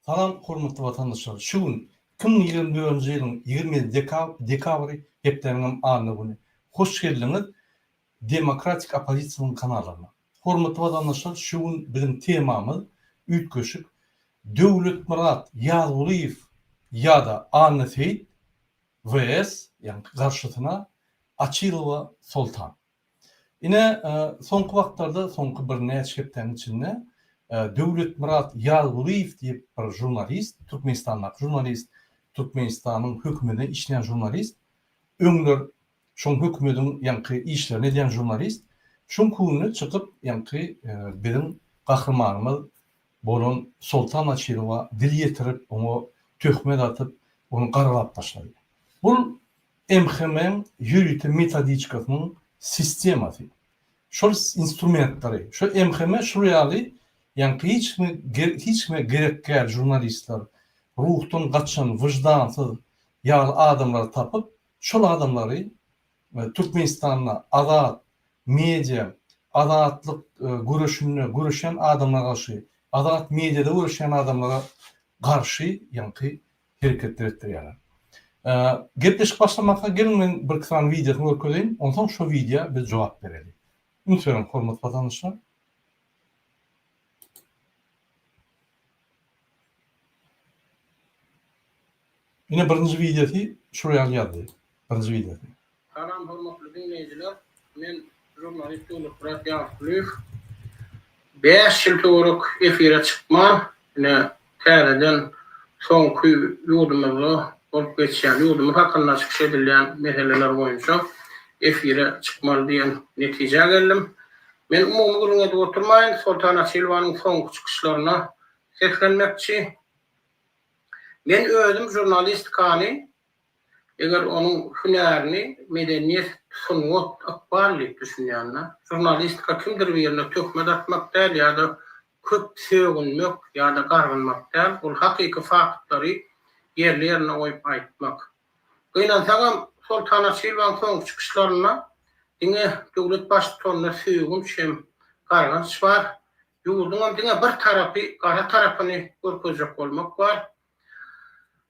Salam hormatly watandaşlar şu gün 2024-nji ýylyň 27 dekabry hepdäniňem anna güni hoş geldiňiz Demokratik oppozisiýanyň kanalyna. Hormatly watandaşlar şu gün biziň temamyz üýtgeşik Döwletmyrat Ýazgulyýew ýa-da Anna Seýit VS ýaňky garşysyna Açylowa Soltan. Ine, soňky wagtlarda, soňky birnäçe hepdäniň içinde Döwletmyrat Ýazgulyýew diýip bir žurnalist, Türkmenistandaky žurnalist, Türkmenistanyň hökümetine işleýän žurnalist, öňler şoň hökümediň ýaňky işlerini edýän žurnalist, şoň küňüne çykyp ýaňky biziň gahrymanymyz bolan Soltan Açylowa dil ýetirip, oňa töhmet atyp, ony garalap başlady. Bul MHM-iň ýörite metodiçkasynyň sistemasy. Şol instrumentleri, şo MHM şul ýaly, ýaňky hiç kime hiç kime gerek däl žurnalistler, ruhdan gaçan, wyždansyz ýaly adamlary tapyp, şol adamlary Türkmenistanda azat media, azatlyk göreşinde göreşýän adamlara garşy, azat mediada göreşýän adamlara garşy ýaňky hereketler etdirýärler. Gepleşik başlamaka geliň men birki sany wideosyny görkezeýin, onsoň şo wideo biz jogap bereli. Üns beriň hormatly watandaşlar. Ine birinji wideosy şul ýaly ýazdy. Birinji wideosy. Salam hormatly diňleýjiler. Men žurnalist Döwletmyrat Ýazgulyýew. 5 ýyl töwerek efire çykman, ine täzeden soňky ýurdumyzda bolup geçýän, ýurdumyz hakynda çykyş edilýän meseleler boýunça efire çykmaly diýen netijä geldim. Men umumy gürrüň edip oturmaýyn, Soltan Açylowanyň soňky çykyşlaryna seslenmekçi. Men özüm žurnalistikany, eger onuň hünärini medeniýet, sungat, ykbal diýip düşünýän-de. Žurnalistika kimdir birine töhmet atmak däl ýa-da köp sögünmek ýa-da gargynmak däl, ol hakyky faktlary ýerli-ýerine goýup aýtmak. Gynansagam, Soltan Açylowyň soňky çykyşlarynda diňe döwlet baştutanyna sögünç hem gargynç bar, Ýurduňam diňe bir tarapy, gara tarapyny görkezjek bolmak bar.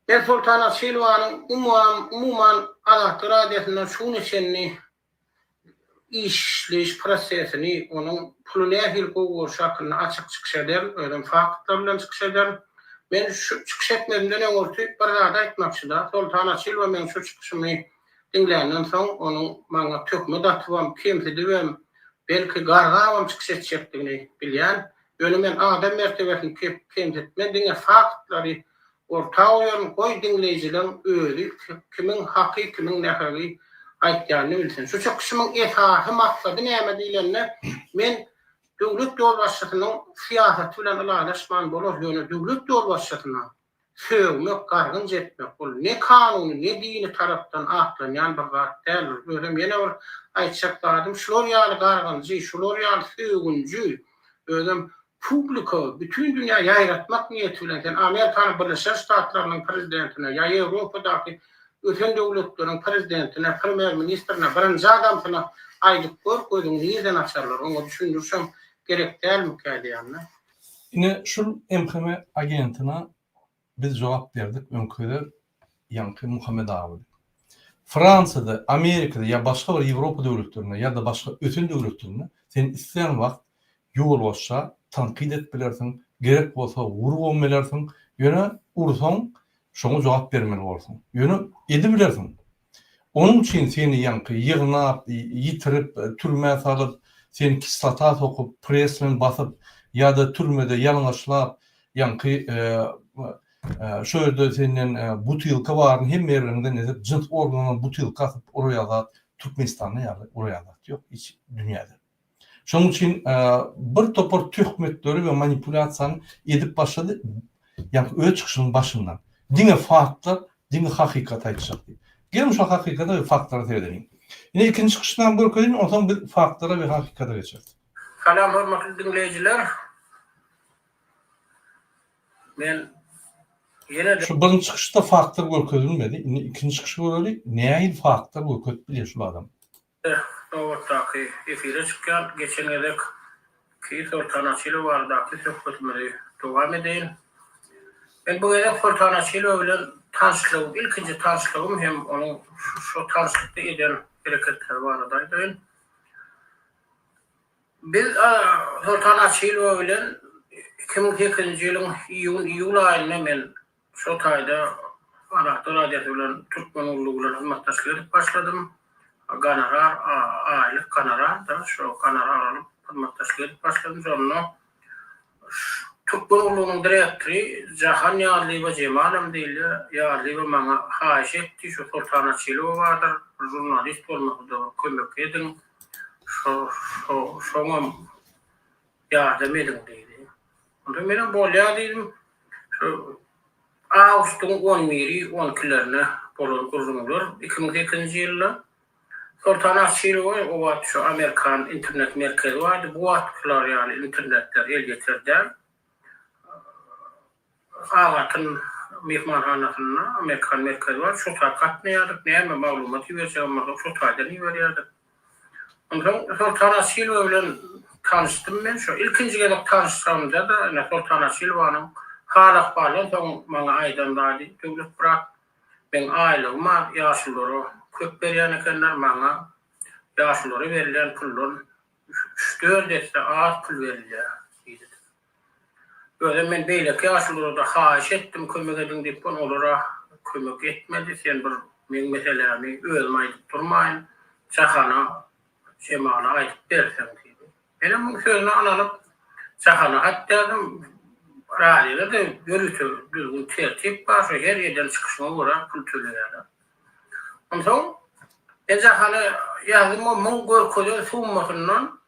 Men Soltan Açylowanyň umam, umuman Azatlyk Radiosyndan şu güne çenli işleýiş prosesini, onuň puly nähili gowy bolşy hakynda açyk çykyş ederin, özem faktlar bilen çykyş ederin. Men şu çykyş etmezimden öňürti bir zady aýtmakçy-da, Soltan Açylowa meň şu çykyşymy diňländen soň, onuň maňa töhmet atybam, kemsidibem, belki gargabam çykyş etjekdigini bilýän. Ýöne men adam mertebesini kemsitmen, diňe faktlary orta goýaryn, goý diňleýjileň özi kimiň haky, kimiň nähagy aýtýanyny bilsin. Şu çykyşymyň esasy maksady näme diýlende, men döwlet ýolbaşçysynyň syýasaty bilen ylalaşman bolar, ýöne döwlet ýolbaşçysyna sögmek, gargynç etmek, ol ne kanuny, ne dini tarapdan aklanýan bir zat däldir. Özem ýene bir aýtjak zadym, şular ýaly gargynjy, şular ýaly sögünji özem publika, bütin dünýä ýaýratmak niýeti bilen sen Amerikanyň Birleşen Ştatlarynyň prezidentine ýa Ýewropadaky ösen döwletleriň prezidentine, premýer-ministrine, birinji adamsyna aýdyp gör, gözüňi nirden açarlar, oňa düşündirişem gerek dälmikä diýýän-de. Ine şul MHM agentine biz jogap berdik öňki gezek ýaňky Muhammet aga bilen. Fransiýada, Amerikada ýa başga bir Ýewropa döwletlerinde ýa-da başga ösen döwletlerinde sen islän wagt ýolbaşça tankyt edip bilersiň, gerek bolsa urubam bilersiň, ýöne ursaň şoňa jogap bermeli borsuň. Ýöne edibilersiň. Onuň üçin seni ýaňky ýygnap, ýitirip, türmä salyp, seni kislota sokup, pres bilen basyp ýa-da türmede ýalňaçlap, ýaňky şo ýerde senden butylka baryny hemme ýerleriňden edip, jyns organyňdan butylka asyp uraýan zat Türkmenistanda ýaly uraýan zat ýok hiç dünýäde. Şonuň üçin bir topar töhmetleri we manipulýasiýany edip başlady, ýagny öz çykyşynyň başyndan. Diňe faktlar, diňe hakykaty aýtjak diýip. Geliň şo hakykata we faktlara seredeliň. Ine ikinji çykyşyny hem görkezeýin, onsoň biz faktlara we hakykata geçeris. Salam hormatly diňleýjiler. Men ýene-de. Şu birinji çykyşda faktlar görkezilmedi. Indi ikinji çykyşy göreli, nähili faktlar görkezip bilýär şul adam. Nobatdaky efire çykýan. Geçen gezek ki Soltan Açylow baradaky söhbetimizi dowam edeýin. Men bu gezek Soltan Açylowa bilen tanyşlygym, ilkinji tanyşlygym hem onuň şu tanyşlykda eden hereketleri barada aýdaýyn. Biz Soltan Açylowa bilen 2008-nji ýylyň iýun, iýul aýynda men şo taýda Azatlyk Radiosy bilen Türkmen gullugy bilen hyzmatdaşlyk edip başladym. Gonorar, aýlyk gonorar-da, şo gonorar alyp hyzmatdaşlyk edip başladym. Şonda Türkmen gullugynyň direktory Jahan Ýazlyýewa Jemalam diýilýär. Ýazlyýewa maňa haýyş etdi, şu Soltan Açylowa bardyr, bir žurnalist bolmasa-da bir kömek ediň, şo, şo, şoňam ýardam ediň diýdi. Onda menem bolýar diýdim. Şu awgustyň on biri, on ikilerine bolan gürrüňler 2008-nji ýylda. Soltan Açylowa o wagt şu amerikan internet merkezi bardy. Bu wagtkylar ýaly internetler elýeter däl. Ak altyn myhmanhanasynda amerikan merkezi bar. Şo taý gatnaýardyk. Näme maglumat iberjegem bolsak şo taýdan iberýärdik. Onsoň Soltan Açylowa bilen tanyşdym men. Şo ilkinji gezek tanyşsamda-da ine Soltan Açylowanyň hal-ahwaldan soň maňa aýdan zady, Döwlet brat, Meň aýlygym az, ýaşululara köp berýän ekenler, maňa ýaşululara berilýän puldan üç-dört esse az pul berilýär diýdi. Özem men beýleki ýaşululara-da haýyş etdim, kömek ediň diýip, olar-a kömek etmedi, sen bir meň meselämi özüm aýdyp durmaýyn, Jahana, Jemala aýdyp berseň diýdi. Menem muň sözüne ynanyp, Jahana hat ýazdym. Radioda-da ýörite düzgün, tertip bar, şo her eden çykyşyňa görä pul töleýärler. Onsoň men Jahana ýazdym, o muň görkezen summasyndan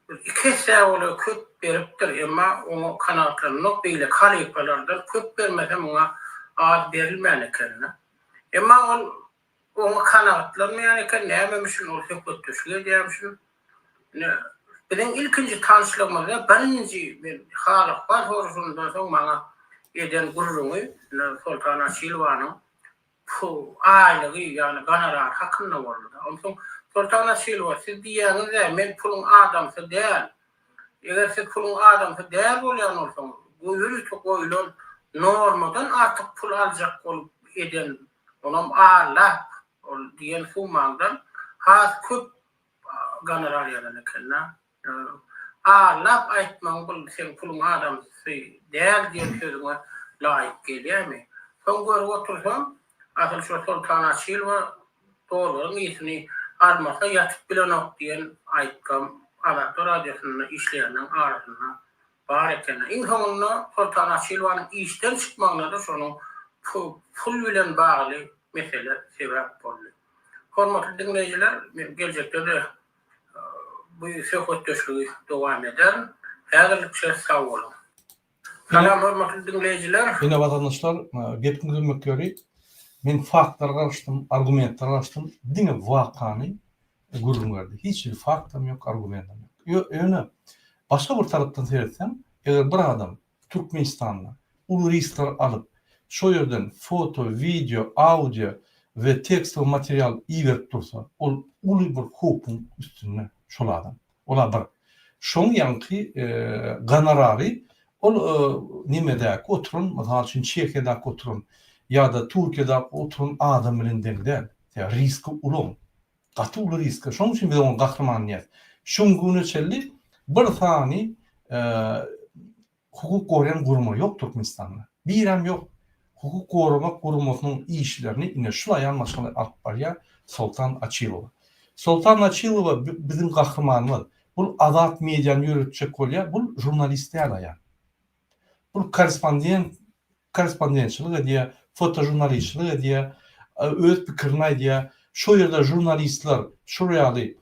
bir iki essä golaý köp beripdir, emma oňa kanagatlananok, beýleki halypalardan köp bermese muňa az berilmän eken-de. Emma ol Oňa kanagatlanmaýan eken, nämemişin ol söhbetdeşlik edýärmişin. Ine, biziň ilkinji tanyşlygymyzda birinji men hal-ahwal soraşanymdan soň maňa eden gürrüňi ine Soltan Açylowanyň pul, aýlygy, ýagny gonorary hakynda boldy-da. Onsoň Soltan Açylowa, siz diýýäňiz-dä, men puluň adamsy däl. Eger siz puluň adamsy däl bolýan bolsaňyz, ýörite goýlan normadan artyk pul aljak bolup eden Onam allap ol diýen summaňdan has köp gonorar ýazan eken-dä. Allap aýtmagyň bul seň puluň adamsy däl diýen sözüňe laýyk gelýärmi? Soň görüp otursam, asyl şo Soltan Açylowa dollaryň ysyny almasa ýatyp bilenok diýen aýtgam Azatlyk Radiosynda işleýänleň arasynda Bar ekeni. Iň soňunda Soltan Açylowanyň işden çykmagyna-da şonuň pul bilen bagly mesele sebäp boldy. Hormatly diňleýjiler, men geljekde-de bu söhbetdeşligi dowam ederin. Häzirlikçe sag boluň. Salam hormatly diňleýjiler! Ine watandaşlar, gepiň düzmekleri, men faktlara garaşdym, argumentlere garaşdym, diňe wakany gürrüň berdi. Hiç hili faktam ýok, argumentam ýok. Ýöne başga bir tarapdan seretseň, eger bir adam Türkmenistanda uly riskler alyp, şo ýerden foto, wideo, audio we tekstowy material iberip dursa, ol uly bir howpuň üstünde şol adam. Ol-a bir. Şoň ýaňky gonorary ol nemedäki oturan, mysal üçin, Çehiýadaky oturan ýa-da Türkiýedäki oturan adam bilen deň däl. Sebäbi riski uly oň. Gaty uly riski. Şonuň üçin biz oňa gahryman diýýäris. Şu güne çenli bir sany hukuk goraýan gurama ýok Türkmenistanda. Birem ýok. Hukuk goramak guramasynyň işlerini ine şul aýal maşgala alyp barýar Soltan Açylowa. Soltan Açylowa biziň gahrymanymyz. Bul azat mediany ýöretjek bolýar. Bul žurnalist däl aýal. Bul korrespondent korrespondentçilik edýär, fotožurnalistçilik edýär, öz pikirini aýdýar. Şo ýerde žurnalistler şul ýaly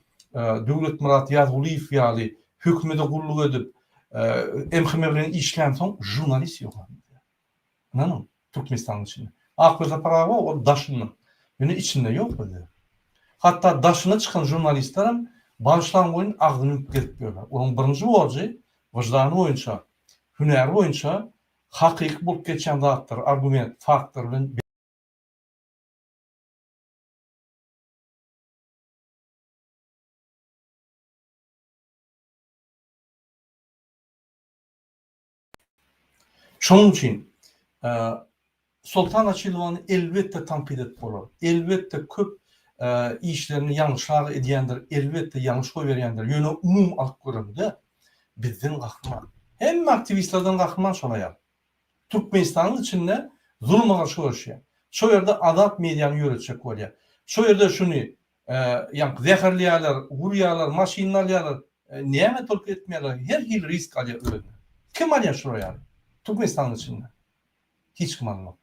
Döwletmyrat Ýazgulyýew ýaly hökümede gulluk edip, MHM bilen işlänsoň žurnalist ýok bizde. Ynanyň, Türkmenistanyň içinde. Akgül Sapar aga ol daşynda. Ýöne içinde ýok bizde. Hatda daşyna çykan žurnalistlerem bagyşlaň goýun agzyny ýumup gezip ýörler. Olaryň birinji borjy wyždany boýunça, hünäri boýunça hakyky bolup geçýän zatlary argument, faktlar bilen Şonuň üçin. Soltan Açylowany elbetde tankyt edip bolar. Elbetde köp işlerini ýalňyşrak edýändir, elbetde ýalňyş goýberýändir. Ýöne umumy alyp görende bizden gahryman. Hemme aktiwistlerden gahryman şol aýal. Türkmenistanyň içinde zuluma garşy göreşýär. Şo ýerde azat mediany ýöretjek bolýar. Şo ýerde şuny ýaňky zäherleýärler, urýarlar, maşynyny alýarlar. Näme tolk etmeýärler, her hili risk alýar özüne. Kim alýar şular ýaly? Türkmenistanyň içinde. Hiç kim almaz.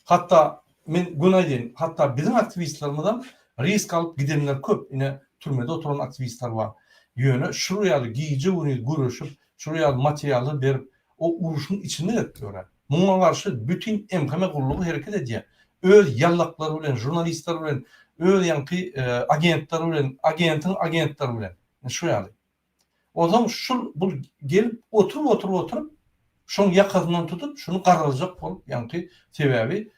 Hatda men göni aýdaýyn, hatda biziň aktiwistlerimizem risk alyp gidenler köp, ine türmede oturan aktiwistler bar. Ýöne şular ýaly gije-gündiz göreşip, şular ýaly materiallar berip, o uruşyň içinde gezip ýörä. Muňa garşy bütin MHM gullugy hereket edýär. Öz ýallaklary bilen, žurnalistleri bilen, öz ýaňky agentleri bilen, agentiň agentleri bilen. Ine şu ýaly. Onsoň şul bul gelip oturyp oturyp oturyp şoň ýakasyndan tutup şuny garaljak bolup ýaňky sebäbi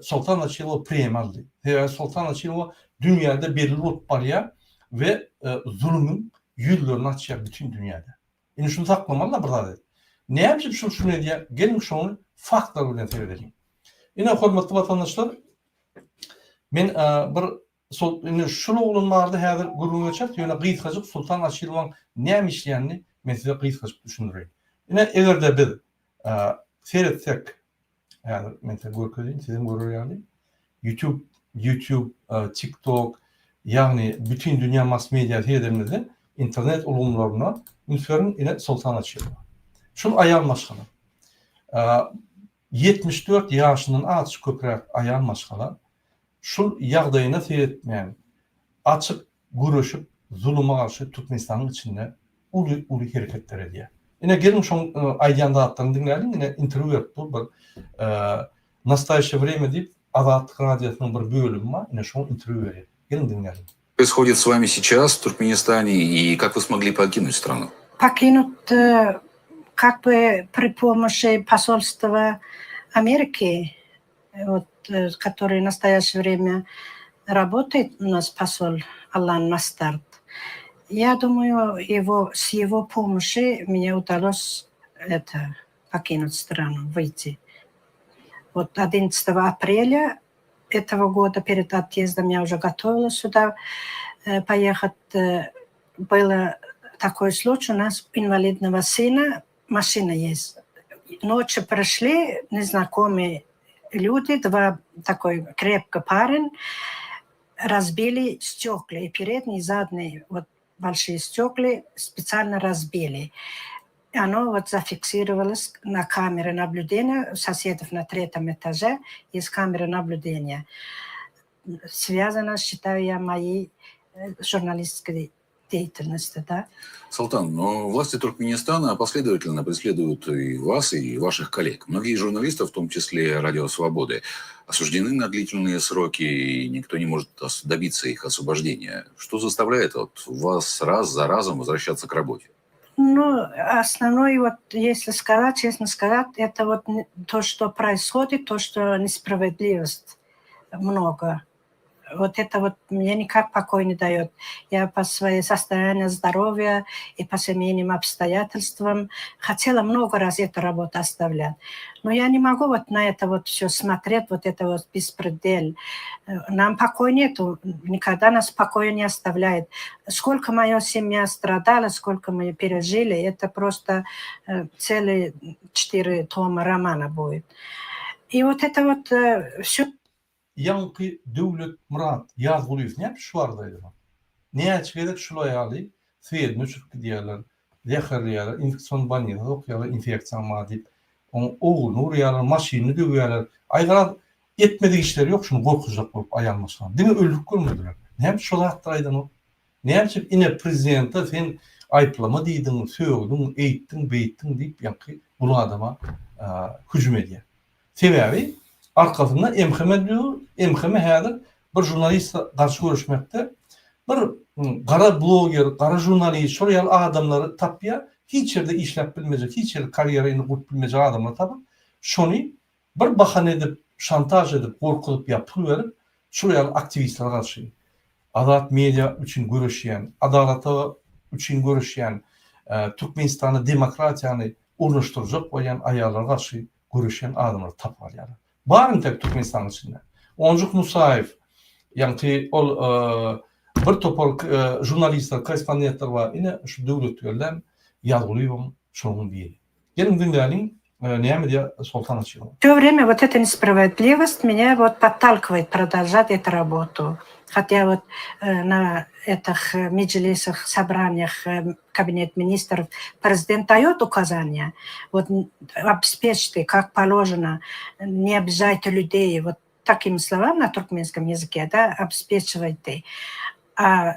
Soltan Açylowa premiýa aldy. Sebäbi Soltan Açylowa dünýäde belli bolup barýar we zulumyň ýüzlerini açýar bütin dünýäde. Indi şuny saklamaly-da bir zat edip. Näme üçin şul şuny edýär? Geliň şony faktlar bilen seredeliň. Ine hormatly watandaşlar men bir Sol indi şul oglan barada häzir gürrüň geçeris, ýöne gysgajyk Sultan Açylowyň näme işleýänini men size gysgajyk düşündireýin. Ine eger-de biz seretsek, häzir men size görkezeýin, sizem görer ýaly. YouTube, YouTube, TikTok, ýagny bütin dünýä mass media seredenimizde internet ulgamlaryna üns beriň, ine Sultan Açylowa. Şul aýal maşgala. 74 ýaşyndan azajyk köpräk aýal maşgala. Şul ýagdaýyna seretmän, açyk göreşip zuluma garşy Türkmenistanyň içinde uly uly hereketler edýär. Ine geliň şoň aýdýan zatlaryny diňläliň ine interwýu berip dur bir Nastaýaşe wremýa diýip Azatlyk radiosynyň bir bölümi bar ine şoňa interwýu berýär. Geliň diňläliň. Происходит с вами сейчас в Туркменистане и как вы смогли покинуть страну? Покинуть как бы при помощи посольства Америки вот, который в настоящее время работает у нас посол Алан Мастард. Я думаю, его, с его помощью мне удалось это, покинуть страну, выйти. Вот 11 апреля этого года перед отъездом я уже готовилась сюда поехать. Было такой случай, у нас инвалидного сына машина есть. Ночью прошли незнакомые люди, два такой крепкий парень, разбили стекла, и передние, и задние, вот большие стекла специально разбили. И оно вот зафиксировалось на камере наблюдения соседов на третьем этаже, есть камера наблюдения. Связано, считаю я, моей журналистской деятельности, да. Салтан, но власти Туркменистана последовательно преследуют и вас, и ваших коллег. Многие журналисты, в том числе Радио Свободы, осуждены на длительные сроки, и никто не может добиться их освобождения. Что заставляет вот вас раз за разом возвращаться к работе? Ну, основной, вот, если сказать, честно сказать, это вот то, что происходит, то, что несправедливость много. Вот это вот мне никак покой не дает. Я по своей состоянию здоровья и по семейным обстоятельствам хотела много раз эту работу оставлять. Но я не могу вот на это вот все смотреть, вот это вот беспредел. Нам покоя нету, никогда нас покоя не оставляет. Сколько моя семья страдала, сколько мы пережили, это просто целые четыре тома романа будет. И вот это вот все Ýaňky Döwletmyrat Ýazgulyýew näme şu barada aýdanok. Näçe gezek şul aýaly sweedini öçürip gidýärler, zäherleýärler, infeksion bolnisa sokýarlar, infeksiýaň bar diýip. Oň ogluny urýarlar, maşynyny döwýärler. Aý garaz etmedik işleri ýok şuny gorkuzjak bolup aýal maşgalany. Diňe öldürip görmediler. Näme şu zatlary aýdanok. Näme üçin ine prezidente sen aýyplama diýdiň, sögdüň, eýtdiň, beýtdiň diýip ýaňky gul adama hüjüm edýär. Sebäbi arkasynda MHM dur, MHM häzir bir žurnaliste garşy göreşmekde bir gara bloger, gara žurnalist şol ýaly adamlary tapýar, hiç ýerde işläp bilmejek, hiç ýerde karýera indi gurup bilmejek adamlary tapyp, şony bir bahana edip, şantaž edip, gorkuzyp ýa pul berip, şol ýaly aktiwistlere garşy, azat media üçin göreşýän, adalata üçin göreşýän, Türkmenistanda demokratiýany ornaşdyrjak bolýan aýallara garşy. göreşýän adamlary tapyp alýarlar. Bar intek Türkmenistanyň içinde. Onjuk Musaýew, ýaňky ol bir topar žurnalistler, korrespondentler bar. Ine şu Döwletgeldem Ýazgulyýewem şonuň biri. Geliň diňläliň, näme diýýär Soltan Açylowa. Все время вот эта несправедливость меня вот подталкивает продолжать эту работу. Хотя вот на этих меджлисах, собраниях кабинет министров президент дает указания, вот обеспечьте, как положено, не обижайте людей, вот такими словами на туркменском языке, да, обеспечивайте. А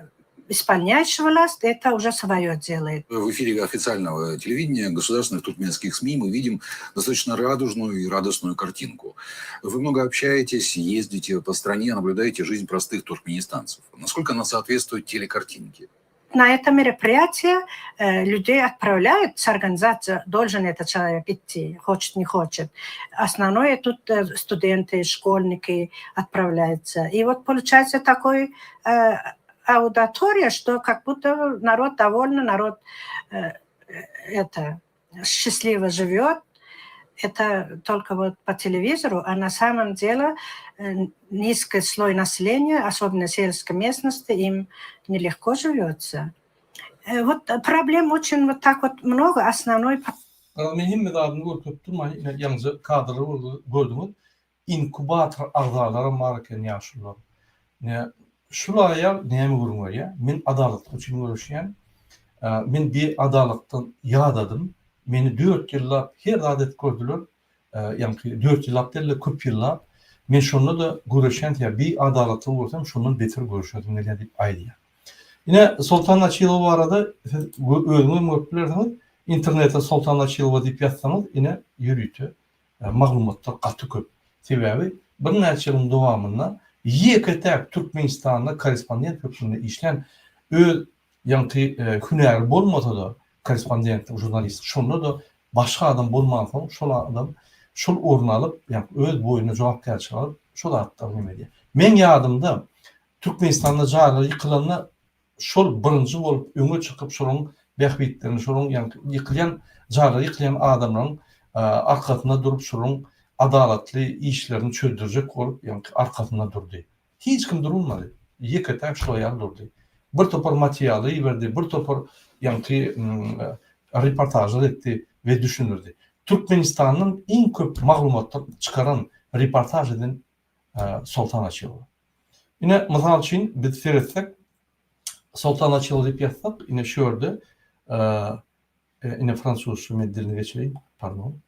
исполняющая власть это уже свое делает. В эфире официального телевидения государственных туркменских СМИ мы видим достаточно радужную и радостную картинку. Вы много общаетесь, ездите по стране, наблюдаете жизнь простых туркменистанцев. Насколько она соответствует телекартинке? На это мероприятие э, людей отправляют с организации, должен этот человек идти, хочет, не хочет. Основное тут э, студенты, школьники отправляются. И вот получается такой э, аудитория, что как будто народ доволен, народ э, это счастливо живет. Это только вот по телевизору, а на самом деле э, низкий слой населения, особенно сельской местности, им нелегко живется. Э, вот проблем очень вот так вот много. Основной Garaz men hemme zadyny görkezip durman ine ýaňja kadrlary gördüňiz inkubator agzalaram bar eken ýaşulular. Ine şul aýal näme gürrüň berýär men adalatlyk üçin göreşýän men bi adalatdan ýadadym meni dört ýyllap her zat edip gördüler ýaňky dört ýyllap dälde köp ýyllap men şonda-da göreşýän sebäbi bi adalatlygy görsem şondan beter göreşesim gelýär diýip aýdýar. Ine Soltan Açylowa barada siz özüňizem görüp bilersiňiz internete Soltan Açylowa diýip ýazsaňyz ine ýörite maglumatlar gaty köp. Sebäbi birnäçe ýylyň dowamynda ýeke-täk Türkmenistanda korrespondent hökmünde işlän öz ýaňky hünäri bolmasa-da korrespondentlik, žurnalistlik şonda-da başga adam bolmansoň şol adam şol orny alyp, ýaňky öz boýnuna jogapkärçilik alyp şo zatlary neme edýär. Meň ýadymda Türkmenistanda jaýlar ýykylanda şol birinji bolup öňe çykyp şolaryň bähbitlerini şolaryň ýaňky ýykylýan jaýlary ýykylýan adamlaryň arkasynda durup şolaryň adalatly işlerini çözdürjek bolup ýaňky arkasynda durdy. Hiç kim durulmady. Ýeke täk şol aýal durdy. Bir topar materially iberdi, bir topar ýaňky reportažlar etdi we düşündirdi. Türkmenistandan iň köp maglumatlar çykaran, reportaž eden Soltan Açylowa. Ine, mysal üçin, biz seretsek, Soltan Açylowa diýip ýazsak, ine şu ýerde, ine fransuzça men dilini geçireýin, pardon.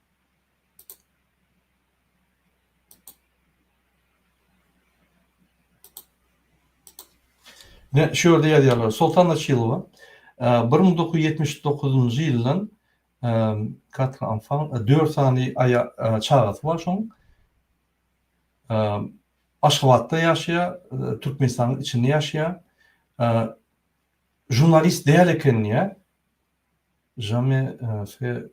Ine şu ýerde ýazýarlar, Soltan Açylowa 1979-njy ýyldan quatre enfants, dört sany çagasy bar şoň. Aşgabatda ýaşaýar, Türkmenistanyň içinde ýaşaýar. Žurnalist däl eken diýýär. Jamais fait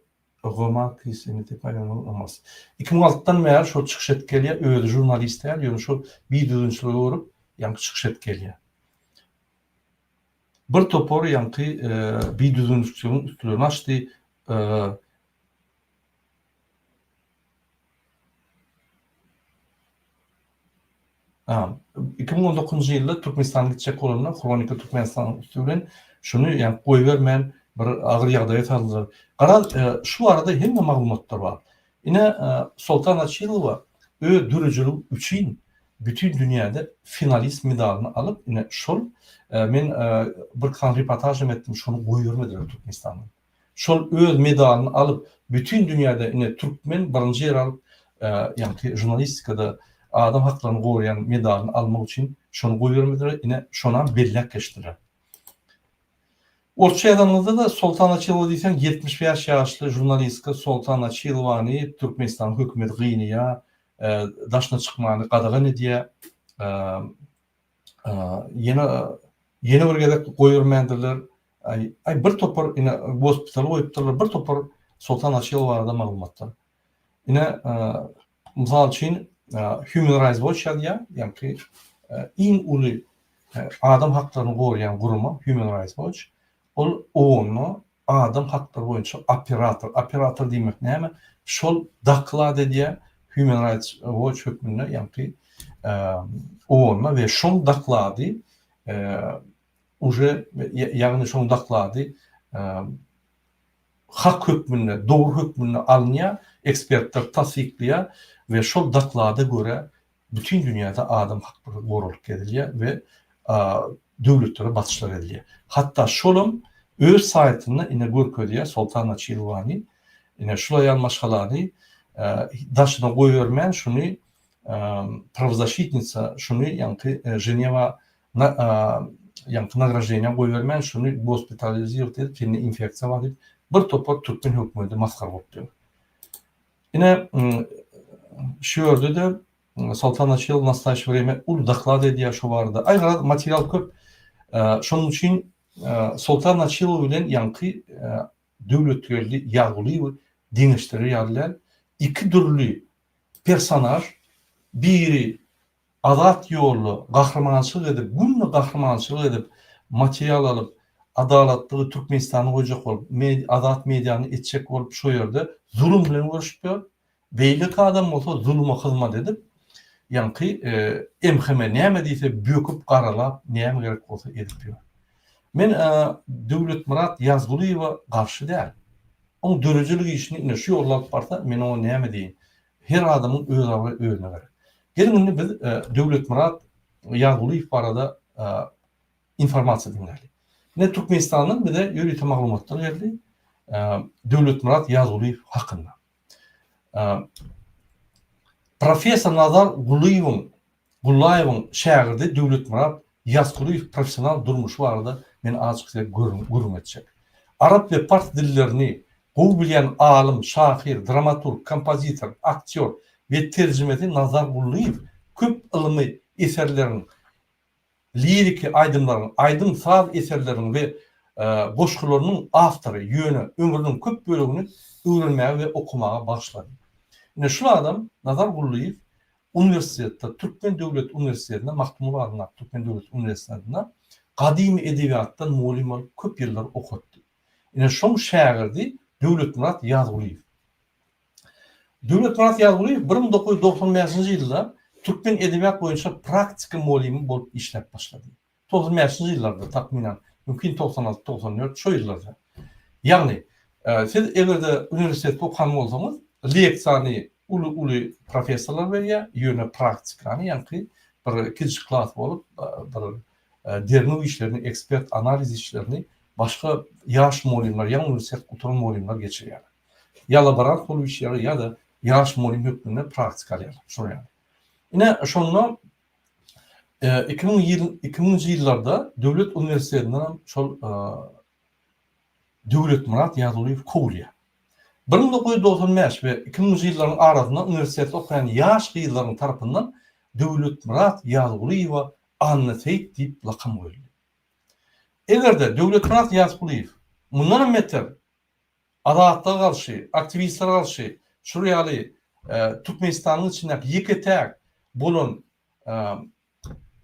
remarque ce n'était pas un olmaz. 2006-dan bäri şol çykyş edip gelýär, özi žurnalist däl, ýöne şol bidüzgünçiligi görüp, ýaňky çykyş edip gelýär. Bir topar ýaňky bidüzgünçiligiň üstlerini açdy. 2019-njy ýylda Türkmenistana gitjek bolanda Hronika Türkmenistanyň üsti bilen şuny ýa goýbermän bir agyr ýagdaýa saldylar. Garaz, şu barada hemme maglumatlar bar. Ine, Soltan Açylowa öz döredijiligi üçin bütin dünýäde finalist medalyny alyp, ine şol men bir kan reportaž hem etdim, şony goýbermediler Türkmenistandan. Şol öz medalyny alyp bütin dünýäde ine türkmen birinji ýer alyp ýaňky žurnalistikada adam haklaryny goraýan medalyny almak üçin şony goýbermediler ine şonam belläp geçdiler. Orsça ýazanyňyzda-da Soltan Açylowa diýseň 75 ýaşly žurnalistka Soltan Açylowany Türkmenistanyň hökümeti gynaýar daşyna çykmany gadagan edýär Ýene ýene bir gezek goýbermändirler. Aý, aý bir topar ine gospitala goýupdyrlar, bir topar Soltan Açylow barada maglumatlar. Ine, mysal üçin, Human Rights Watch ýazýar, ýagny iň uly adam haklaryny goraýan gurama Human Rights Watch. Ol OON-da. adam haklary boýunça operator. Operator diýmek näme? Şol doklad edýär Human Rights Watch hökmünde ýaňky OON-a we şoň doklady uje ýagny şoň doklady hak hökmünde, dogry hökmünde alynýar, ekspertler tassyklaýar we şol doklada görä bütin dünýäde adam haklary goralyp gezilýär we döwletlere basyşlar edilýär. Hatda şolam öz saýtynda ine görkezýär Soltan Açilowany, ine şul aýal maşgalany daşyna goýbermän şuny prawzaşitnica şuny ýaňky Ženewa ýaňky nagraždeniýa goýbermän şuny gospitalizirowat edip sende infeksiýa bar diýip bir topar türkmen hökümedi masgara bolup ýör. Ine şu ýerde-de Soltan Açylow nastaýşi wremýa uly doklad edýär şo barada. Aý garaz material köp. Şonuň üçin Soltan Açylow bilen ýaňky Döwletgeldi Ýazgulyýewi deňeşdirer ýaly däl. Iki dürli personaž, biri Azat ýolda gahrymançylyk edip, günde gahrymançylyk edip, material alyp, adalatlygy Türkmenistanda goýjak bolup, azat mediany etjek bolup şo ýerde zulum bilen göreşip ýör. Beýleki adam bolsa zuluma hyzmat edip, ýaňky MHM näme diýse böküp garalap näme gerek bolsa edip ýör. Men Döwletmyrat Ýazgulyýewe garşy däl. Oň döredijilik işini ine şu ýolda alyp barsa men oňa näme diýeýin. Her adamyň öz abraýy özüne gerek. Geliň indi biz Döwletmyrat Ýazgulyýew barada informasiýa diňläli. Ine Türkmenistandan bize ýörite maglumatlar geldi Döwletmyrat Ýazgulyýew hakynda. Professor Nazar Gulyýewiň Gullaýewiň şägirdi Döwletmyrat Ýazkulyýew professional durmuşy barada men azajyk size gürrüň etjek. Arap we pars dillerini gowy bilýän alym, şahyr, dramaturg, kompozitor, aktýor we terjimesi Nazar Gullyýew köp ylmy eserleriň, liriki aýdymlaryň, aýdym-saz eserleriniň we goşgularynyň awtory, ýöne ömrüniň köp bölegini öwrenmäge we okamaga bagyşlady. Ine şul adam Nazar Gullyýew Uniwersitetde, Türkmen döwlet uniwersitetinde, Magtymguly adyndaky Türkmen döwlet uniwersitetinde gadymy edebiýatdan mugallym bolup köp ýyllar okatdy. Ine şoň şägirdi Döwletmyrat Ýazgulyýew. Döwletmyrat Ýazgulyýew 1995-nji ýylda türkmen edebiýat boýunça praktika mugallymy bolup işläp başlady. 95-nji ýyllarda takmynan, mümkin 96, 94 şo ýyllarda. Ýagny, siz eger-de uniwersitetde okan bolsaňyz, leksiýany uly-uly professorlar berýär, ýöne praktikany ýaňky bir ikinji klas bolup, bir derňew işlerini, ekspert analiz işlerini başga ýaş mugallymlar, ýaňy uniwersitet gutaran mugallymlar geçirýärler. Ýa laborant bolup işleýärler, ýa-da ýaş mugallym hökmünde praktika alýarlar, şolar ýaly. Ine, şonda 2000 ýyl, 2000-nji ýyllarda döwlet uniwersitetinden hem şol Döwletmyrat Ýazgulyýew kowulýar. 1995 we 2000-nji ýyllaryň arasynda uniwersitetde okaýan ýaş gyzlaryň tarapyndan Döwletmyrat Ýazgulyýewe Anna Seýit diýip lakam goýuldy. Eger-de Döwletmyrat Ýazgulyýew mundanam beter Azatlyga garşy, aktiwistlere garşy şul ýaly Türkmenistanyň içindäki ýeke-täk bolan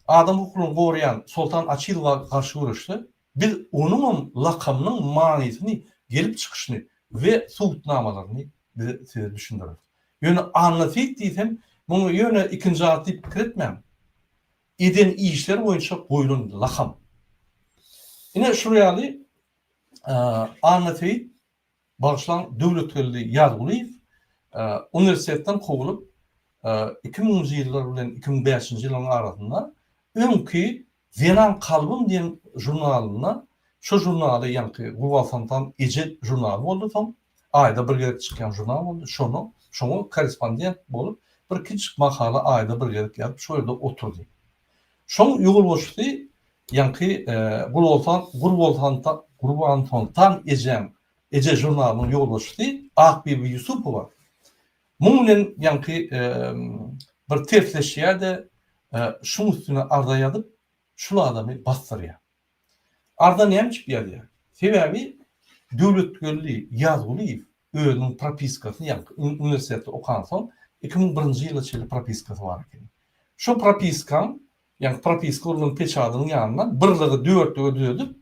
adam hukuklaryny goraýan Soltan Açylowa garşy göreşse, biz onuňam lakamynyň manysyny, gelip çykyşyny we subutnamalaryny biz size düşündireris. Ýöne Anna Seýit diýsem, muny ýöne ikinji at diýip pikir etmäň. Eden işleri boýunça goýlan lakam. Ine şul ýaly Anna Seýit Bagyşlaň Döwletgeldi Ýazgulyýew uniwersitetden kowulyp, 2000-nji ýyllar bilen 2005-nji ýyllaryň arasynda öňki Zenan kalbym diýen žurnalynda, şo žurnaly ýaňky Gurbansoltan eje žurnaly boldy soň, aýda bir gezek çykýan žurnal boldy, şony, şoňa korrespondent bolup, bir kiçijik makala aýda bir gezek ýazyp, şo ýerde oturdy. Şoň ýolbaşçysy ýaňky Gurboltan Gurbolsanta Gurbansoltan ejäň eje žurnalynyň ýolbaşçysy Akbibi Ýusupowa muň bilen ýaňky bir tersleşýär-de, şuň üstüne arza ýazyp, şul adamy basdyrýar. Arza näme üçin ýazýar? Sebäbi Döwletgeldi Ýazgulyýew özüniň propiskasyny, ýagny uniwersitetde okansoň, 2001-nji ýyla çenli propiskasy bar ekeni. Şo propiskaň, ýagny propiska urlan peçadynyň ýanyndan birligi dörtlüge düzedip,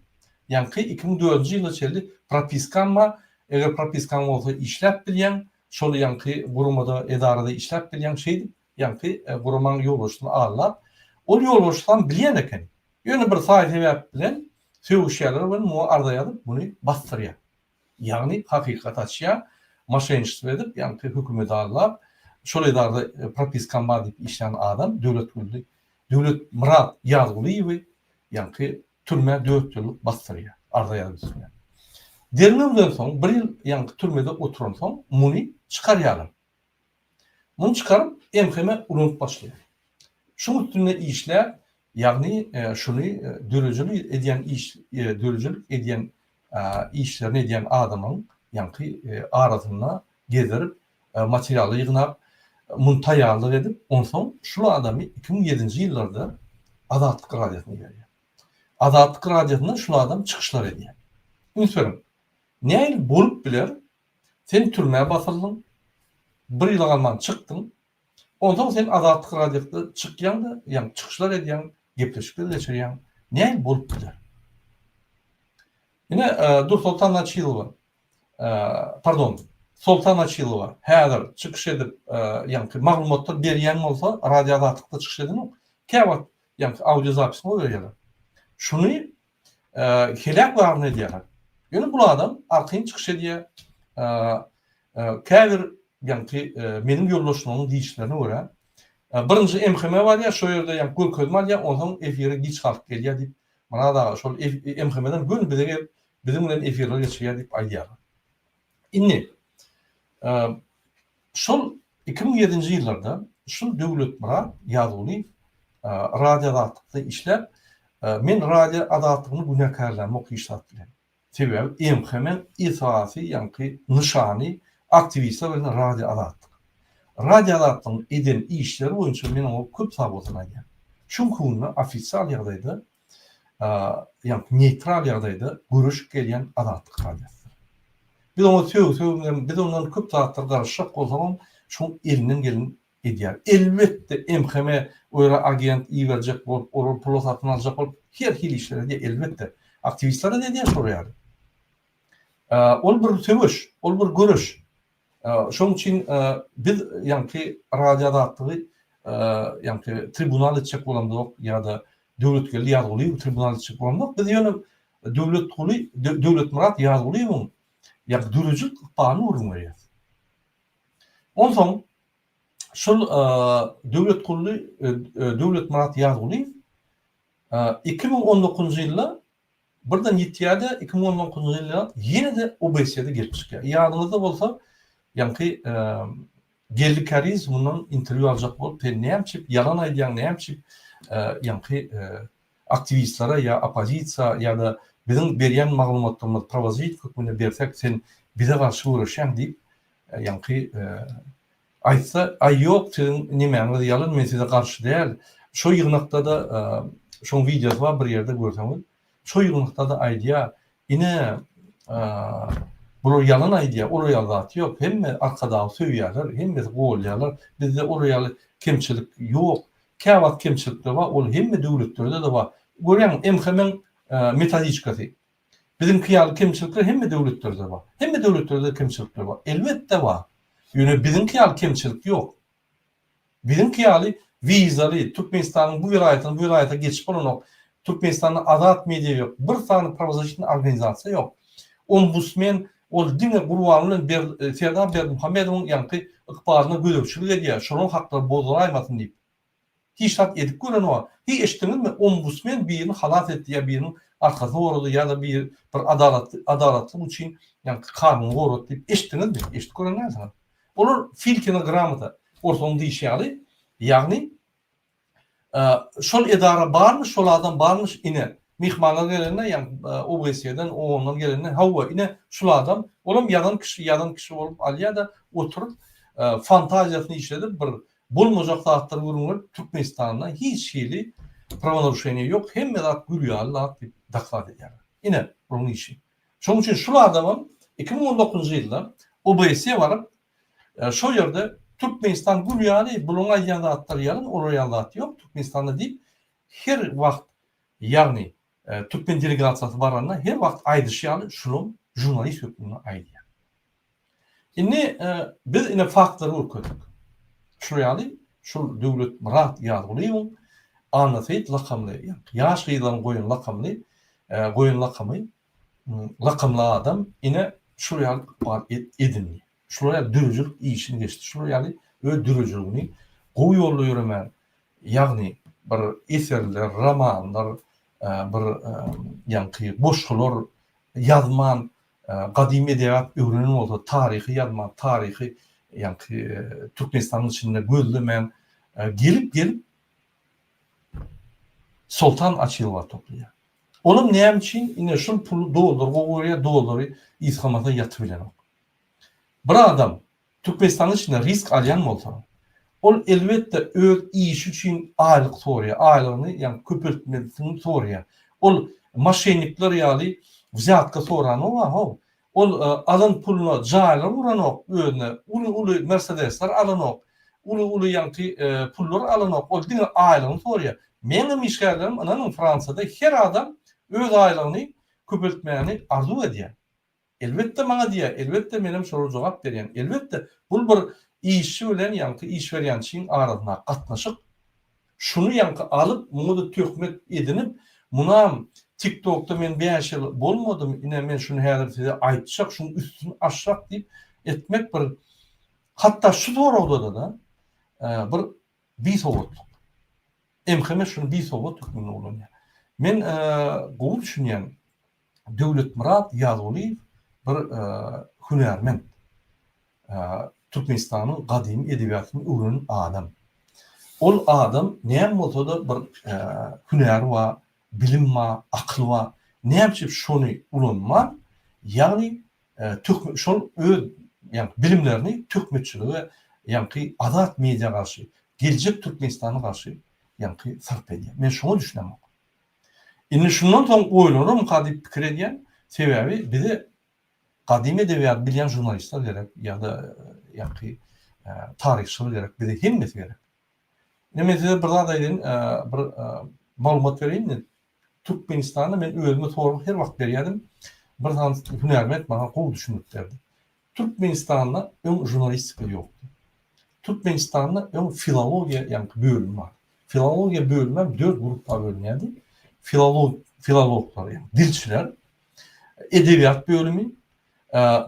ýaňky 2004-nji ýyla çenli Propiskaň bar, eger propiskaň bolsa işläp bilýäň, şol ýaňky guramada, edarada işläp bilýäň, şeýdip ýaňky guramaň ýolbaşçysyny aldap, ol ýolbaşçysam bilýän eken. Ýöne bir saý-sebäp bilen sögüşýärler we muňa arza ýazyp, muny basdyrýar. Ýagny hakykaty açýar, moşenniçestvo edip, ýaňky hökümeti aldap, şol edarada propiskam bar diýip işlän adam Döwletgully, Döwletmyrat Ýazgulyýewi ýaňky türmä dört ýyllyk basdyrýar, arza ýazyp üstüne. Derňewden soň, bir ýyl ýaňky türmede oturansoň, muny çykarýarlar. Muny çykaryp, MHM ulanyp başlaýar. Şuň üstünde işläp, ýagny şuny döredijilik edýän iş, döredijilik edýän işlerini edýän adamyň ýaňky arasynda gezdirip, materially ýygnap, muny taýýarlyk edip, onsoň şul adamy 2007-nji ýyllarda Azatlyk radiosyna iberýär. Azatlyk radiosynda şul adam çykyşlar edýär. Üns beriň, nähili bolup biler, sen türmä basyldyň, bir ýyla galman çykdyň, onsoň sen Azatlyk radiosynda çykýaň-da, ýagny çykyşlar edýäň, gepleşikler geçirýäň, nähili bolup biler? Ine, Dursoltan Açylowa, pardon, Soltan Açylowa häzir çykyş edip, ýaňky maglumatlar berýän bolsa, Radio Azatlykda çykyş edenok, käwagt ýaňky audio zapisini goýberýärler. Şuny heläk baryny edýärler. Ýöne bul adam arkaýyn çykyş edýär. Käbir ýaňky meniň ýoldaşlarymyň diýişlerine görä, birinji MHM barýar, şo ýerde ýaňky görkezme alýar, onsoň efire giç galyp gelýär diýip, Myrat aga şol MHM-den göni bize gelip, biziň bilen efirler geçirýär diýip aýdýarlar. Indi şol 2007-nji ýyllarda şul Döwletmyrat Ýazgulyýew Radio Azatlykda işläp, men Radio Azatlygyny günäkärlämok hiç zat bilen. Sebäbi MHM-iň esasy ýaňky nyşany aktiwistler bilen Radio Azatlyk. Radio Azatlygyň eden işleri boýunça men oňa köp sagbolsun aýdýan. Şu günki günde ofisial ýagdaýda ýaňky neýtral ýagdaýda göreşip gelýän Azatlyk radiosydyr. Biz oňa sögsegem, biz ondan köp zatlar garaşjak bolsagam, şoň elinden geleni edýär. Elbetde MHM o ýere agent iberjek bolup, olary pula satyn aljak bolup her hili işler edýär, elbetde. Aktiwistler-de edýär şol ýaly. Ol bir söweş, ol bir göreş. Şonuň üçin biz ýaňky Radio Azatlygy ýaňky tribunal etjek bolamzok ýa-da Döwletgeldi Ýazgulyýewi tribunal etjek bolamzok. Biz ýöne Döwletguly Döwletmyrat Ýazgulyýewiň ýaňky döredijilik ykbalyny gürrüň berýäris. Onsoň şol Döwletgully Döwletmyrat Ýazgulyýew 2019-njy ýylda birden ýitýär-de, 2019-njy ýylda ýene-de OBSE-de gelip çykýar. Ýadyňyzda bolsa, ýaňky Geldi Kärizow mundan interwýu aljak bolup, sen näme üçin ýalan aýdýaň, näme üçin ýaňky aktiwistlere ýa oppozisiýa ýa-da biziň berýän maglumatlarymyzy prawozasitnik hökmünde bersek, sen bize garşy göreşýäň diýip, ýaňky aýtsa, aý ýok siziň nemäňiz ýalan men size garşy däl, şo ýygnakda-da şoň wideosy bar bir ýerde görseňiz, şo ýygnakda-da aýdýar, ine bular ýalan aýdýar, olar ýaly zat ýok, hemme Arkadagy söýýärler, hemmesi goldaýarlar, bizde olar ýaly kemçilik ýok, käwagt kemçilikler bar, ol hemme döwletlerde-de bar. Görýäňmi MHM-iň metodiçkasy, Biziňki ýaly kemçilikler hemme döwletlerde bar. Hemme döwletlerde kemçilikler bar. Elbetde bar. Ýöne biziňki ýaly kemçilik ýok. Biziňki ýaly wizaly Türkmenistanyň bu welaýatyndan bu welaýata geçip bolanok. Türkmenistanda azat media ýok. Bir sany prawozasitnyý organizasiýa ýok. Ombudsmen ol diňe Gurbanguly bilen Serdar Berdimuhamedowyň ýaňky ykbalyna gözegçilik edýär. Şolaryň haklary bozulaýmasyn diýip. Hiç zat edip görenok. Hiý eşitdiňizmi ombudsmen birini halas etdi ýa biriniň arkasyny gorady ýa-da bir bir adalat adalatlyk üçin ýaňky kanuny gorady diýip eşitdiňizmi? Eşidip gören dälsiňiz. Olar Filkina gramota ortagyň diýşi ýaly ýagny şol edara barmyş şol adam barmyş ine myhmanlar gelende ýagny OBSE-den OON-dan gelende hawa ine şul adam olam ýazan kişi ýazan kişi bolup alýa-da oturyp fantaziýasyny işledip bir Bolmajak zatlar gürrüň berip Türkmenistanda hiç hili prawonaruşeniýe ýok hemme zat gül ýaly zat diýip doklad edýärler. Ine bularyň işi. Şonuň üçin şul adamam 2019-njy ýylda OBSE baryp şo ýerde Türkmenistan gül ýaly bularyň aýdýan zatlary ýalan olar ýaly zat ýok Türkmenistanda diýip her wagt ýagny türkmen delegasiýasy baranda her wagt aýdyşy ýaly şulam. žurnalist hökmünde aýdýan. Indi biz ine faktlary görkezdik. Şular ýaly şul Döwletmyrat Ýazgulyýewiň Annaseýit lakamly, ýaş gyzlaryň goýan lakamyny, goýan lakamy, lakamly adam ine şular ýaly ykbal edindi. Şular ýaly döredijilik işini geçdi. Şular ýaly öz döredijiligini gowy ýolda ýöremän, ýagny bir eserler, romanlar, bir ýaňky goşgular ýazman, gadymy edebiýat öwrenen bolsa, taryhy ýazman, taryhy ýaňky Türkmenistanyň içinde gözlemän, gelip-gelip Soltan Açylowa toplaýar. Olam näme üçin? Ine şul puly dollary gowy görýär, dollary ysgamasa ýatybilenok. Bir adam Türkmenistanyň içinde risk alýan bolsa, ol elbetde öz işi üçin aýlyk soraýar, aýlygyny ýagny köpeltmesini soraýar. Ol moşennikler ýaly wzýatka soranok-a how. Ol alan puluna jaýlar guranok özüne, uly-uly mersedesler alanok, uly-uly ýaňky pullar alanok, ol diňe aýlygyny soraýar. Meňem işgärlerim ynanyň Fransiýada her adam öz aýlygyny köpeltmäni arzuw edýär. Elbetde maňa diýýär, elbetde menem şolara jogap berýän. Elbetde bul bir işçi bilen ýaňky iş berýänçiň arasyndaky gatnaşyk. Şuny ýaňky alyp, muňa-da töhmet edinip, munam TikTokda men bäş ýyl bolmadym, ine men şuny häzir size aýtjak, şuň üstüni açjak diýip etmek bir hatda şu soragda-da bir bisowatlyk. MHM şuny bisowat hökmünde ulanýar. Men gowy düşünýän Döwletmyrat Ýazgulyýew bir hünärment. Türkmenistanyň gadymy edebiýatyny öwrenen adam. Ol adam näme bolsa-da bir hünäri bar, bilim bar, akyly bar. Näme üçin şony ulanman, ýagny şol öz ýagny bilimlerini töhmetçilige, ýaňky azat media garşy, geljek Türkmenistana garşy ýaňky sarp edýär. Men şoňa düşünemok. Indi şundan soň oýlanarmyka diýip pikir edýän, sebäbi bize gadymy edebiýaty bilýän žurnalistler gerek ýa-da ýaňky taryhçylar gerek, bize hemmesi gerek. Indi men size bir zat aýdaýyn, bir maglumat bereýin. Türkmenistanda men özüme sorag her wagt berýärdim. Bir sany hünärment maňa gowy düşündirip berdi. Türkmenistanda öň žurnalistika ýokdy. Türkmenistanda öň filologiýa ýaňky bölüm bar. Filologiýa bölümi hem dört gruppa bölünýärdi. Filolog, filologlar, ýagny dilçiler, edebiýat bölümi,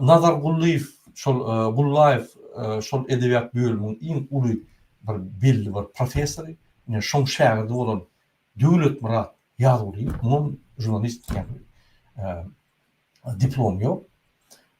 Nazar Gullyýew şol Gullaýew şol edebiýat bölüminiň iň uly bir belli bir professory, ine şoň şägirdi bolan Döwletmyrat Ýazgulyýew, muňam žurnalist ýagny diplomy ýok.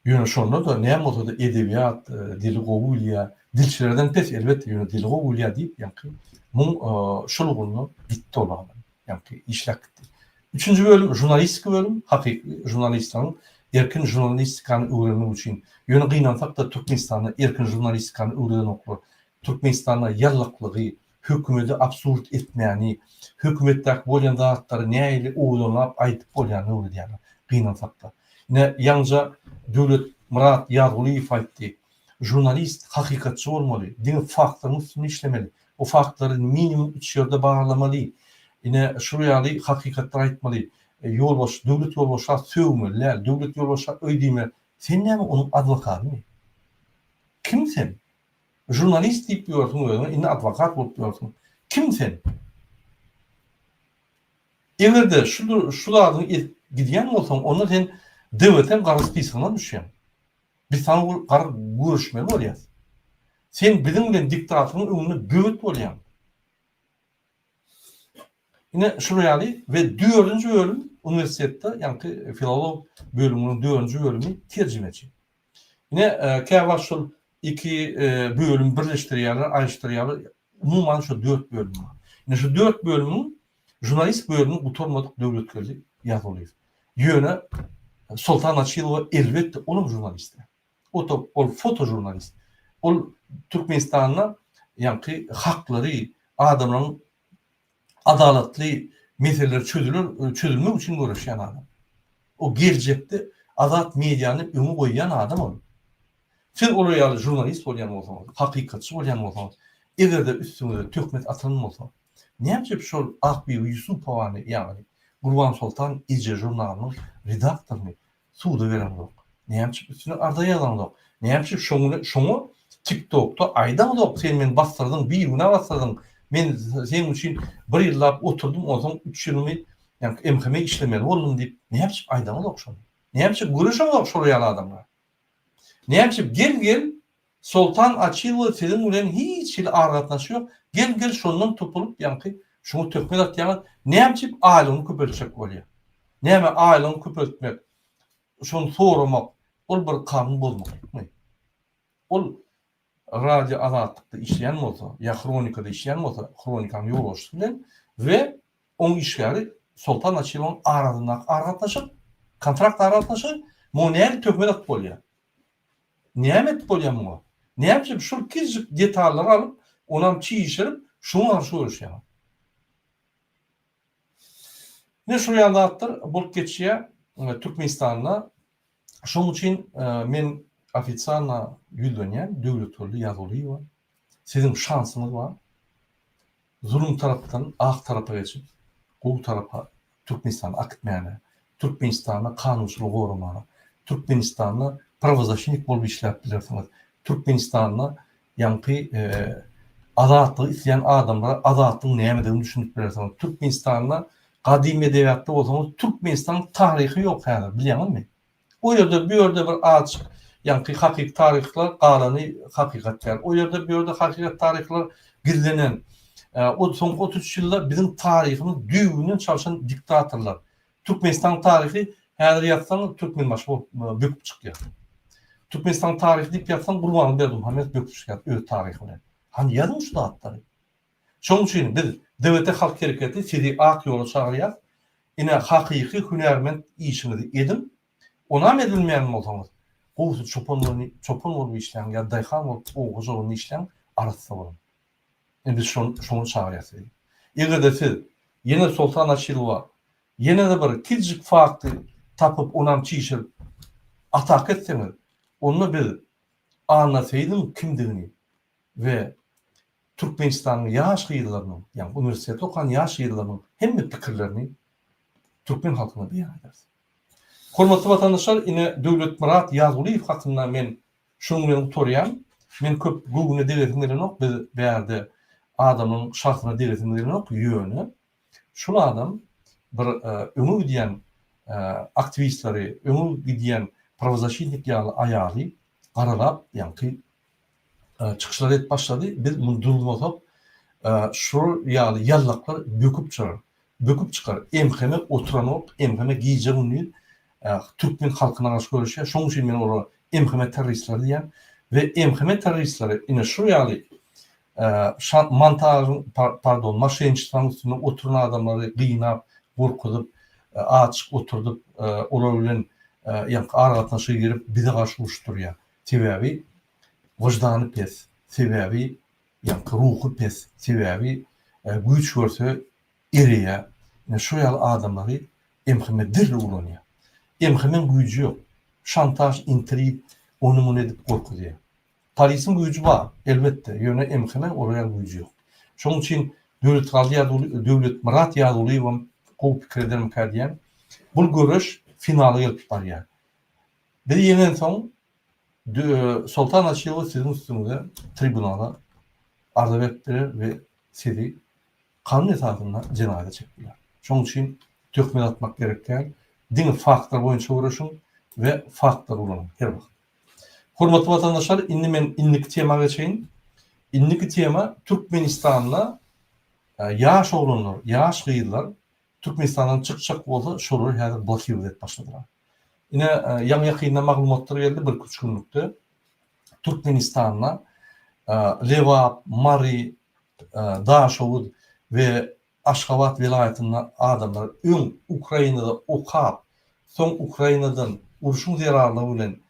Ýöne şonda-da näme bolsa-da edebiýat, dili gowy bilýär. Dilçilerden pes elbetde, ýöne dili gowy bilýär diýip, ýaňky muň şol ugrundan gitdi ol adam. Ýaňky işläp gitdi. Üçünji bölüm žurnalistika bölüm, hakyky žurnalistleriň erkin žurnalistikany öwrenmek üçin. Ýöne gynansak-da Türkmenistanda erkin žurnalistikany öwredenoklar. Türkmenistanda ýallaklygy, hökümedi absurd etmäni, hökümetdäki bolýan zatlary nähili owadanlap aýdyp bolýanyny öwredýärler, gynansakda. Ine, ýaňja Döwletmyrat Ýazgulyýew aýtdy, žurnalist hakykatçy bolmaly, diňe faktlaryň üstünde işlemeli, o faktlary minimum üç ýerde barlamaly, ine, şul ýaly hakykatlary aýtmaly, ýolbaşçy, döwlet ýolbaşça sögmeli däl, döwlet ýolbaşça öý diýme, sen näme onuň adwokadymy? Kim sen? Žurnalist diýip ýörsüň özüňe, indi adwokat bolup ýörsüň. Kim sen? Eger-de şu şu zadyňy edip gidýän bolsaň, onda sen DWT-niň gara spisogyna düşýäň. Biz saňa gara görüşmeli bolýas. Sen biziň bilen diktatoryň öňünde böwet bolýaň. Ine şular ýaly we dördünji bölüm uniwersitetde, ýaňky filolog bölüminiň dördünji bölümi terjimeçi. Ine käwagt şol iki bölüm birleşdirýärler, aýryşdyrýarlar. Umuman şu dört bölüm bar. Ine şu dört bölümiň žurnalist bölümini gutarmadyk Döwletgeldi Ýazgulyýew. Ýöne Soltan Açylowa elbetde olam žurnalist däl. Ota ol fotožurnalist. Ol Türkmenistanda ýaňky haklary, adamlaryň adalatly meseleleri çözüler, çözülmek üçin göreşýän adam. O geljekde azat mediany öňe goýýan adam ol. Siz olar ýaly žurnalist bolýan bolsaňyz, hakykatçy bolýan bolsaňyz, eger-de üstüňize töhmet atylan bolsa, näme üçin şol Akbibi Ýusupowany, ýagny Gurbansoltan eje žurnalynyň redaktoryny suda bereňzok? Näme üçin üstüne arza ýazaňzok? Näme üçin şoňa şoňa TikTokda aýdaňzok sen meni basdyrdyň, bigünä basdyrdyň. Men seň üçin bir ýyllap oturdym, onsoň üç ýylymy ýaňky MHM işlemeli boldum diýip, näme üçin aýdaňzok şony? Näme üçin göreşeňzok şol ýaly adamlara? Näme üçin gel gel Soltan Açylowa siziň bilen hiç hili aragatnaşygy ýok, gel gel şondan topulyp ýaňky şuňa töhmet atýaňyz, näme üçin aýlygyny köpeltjek bolýa? Näme aýlygyny köpeltmek, şony soramak ol bir kanun bozmaklykmy? Ol Radio Azatlykda işleýän bolsa ýa Hronikada işleýän bolsa Hronikanyň ýolbaşçysy bilen we oň işgäri Soltan Açylowyň arasyndaky aragatnaşyk, kontrakt aragatnaşygy, muňa nädip töhmet atyp bolýar? Näme edip bolýar muňa? Näme üçin şul kiçijik detallary alyp, onam çişirip, şuňa garşy göreşýäňiz? Ine şul ýaly zatlar bolup geçýär Türkmenistanda. Şonuň üçin men ofitsialno ýüzlenýän Döwletgeldi Ýazgulyýewa, siziň şansyňyz bar. Zulum tarapdan ak tarapa geçip, gowy tarapa Türkmenistany akitmäne, Türkmenistanda kanunçylygy goramana, Türkmenistanda prawozasşnik bolup işläp bilersiňiz, Türkmenistanda ýaňky azatlygy isleýän adamlara azatlygyň nämedigini düşündirip bilersiňiz. Türkmenistanda gadymy edebiýatda bolsaňyz Türkmenistanyň taryhy ýok häzir bilýäňizmi? O ýerde bu ýerde bir azjyk ýaňky hakyky taryhlar galany hakykat däl. O ýerde bu ýerde hakykat taryhlar gizlenen. O soňky 33 ýylda biziň taryhymyz düýbünden çalşan diktatorlar. Türkmenistanyň taryhy häzir ýazsaň Türkmenbaşy bolup böküp çykýar. Türkmenistanyň taryhy diýip ýazsaň Gurbanguly Berdimuhamedow böküp çykýar öz taryhy bilen. Hany ýazyň şu zatlary. Şonuň üçin biz DWT Halk Hereketi sizi ak ýola çagyrýas. Ine hakyky hünärment işiňizi ediň. Onam edilmeýän bolsaňyz, gowusy çopan bilen çopan bolup işläň ýa daýhan bolup oba hojalygynda işläň, arassa boluň. Ine biz şoňa çagyrýas sizi. Eger-de siz ýene Soltan Açylowa ýene-de bir kiçijik fakty tapyp onam çişirip ataka etseňiz, onda biz Anna Seýidiň kimdigini we Türkmenistanyň ýaş gyzlarynyň, ýagny uniwersitetde okan ýaş gyzlarynyň hemme pikirlerini türkmen halkyna beýan ederis. Hormatly watandaşlar, ine Döwletmyrat Ýazgulyýew hakynda men şunuň bilen gutarýan. Men köp göwüne degesim gelenok, biz bärde adamyň şahsyna degesimiz gelenok, ýöne şul adam bir öňe gidýän aktiwistleri, öňe gidýän prawozasşitnik ýaly aýaly garalap, ýaňky çykyşlar edip başlady. Biz muny duruzmasak, şular ýaly ýallaklar böküp çyrar. Böküp çykar. MHM oturanok, MHM gije-gündiz türkmen halkyna garşy göreşýär. Şonuň üçin men olara MHM terroristleri diýýän. We MHM terroristleri ine şu ýaly montažyň, pardon, moşenniçestwanyň üstünde oturan adamlary gynap, gorkuzyp, açyk oturdyp, olar bilen ýaňky aragatnaşyga girip, bize garşy uruşdyrýar. Sebäbi wyždany pes, sebäbi ýaňky ruhy pes, sebäbi güýç görse ereýär. Ine şo ýaly adamlary MHM derrew ulanýar. MHM-iň güýji ýok. Şantaž, intrig, ony-muny edip gorkuzýar. Polisiň güýji bar, elbetde, ýöne MHM-iň olar ýaly güýji ýok. Şonuň üçin Döwletgaldy Ýazguly, Döwletmyrat Ýazgulyýewem gowy pikir edermikä diýýän. Bul göreş finala gelip barýar. Biz ýeňensoň Soltan Açylow siziň üstüňize tribunala arza berip biler we sizi kanun esasynda jenaýata çekip biler. Şonuň üçin töhmet atmak gerek däl. Diňe faktlar boýunça göreşiň we faktlary ulanyň her wagt. Hormatly watandaşlar, indi men indiki tema geçeýin. Indiki tema Türkmenistanda ýaş oglanlar, ýaş gyzlar Türkmenistandan çykjak bolsa şolary häzir blokirowat edip başladylar. Ine ýaňy ýakynda maglumatlar geldi birki üç günlükde Türkmenistanda Lebap, Mary, Daşoguz we Aşgabat welaýatynda adamlar öň Ukrainada okap, soň Ukrainadan urşuň zerarlygy bilen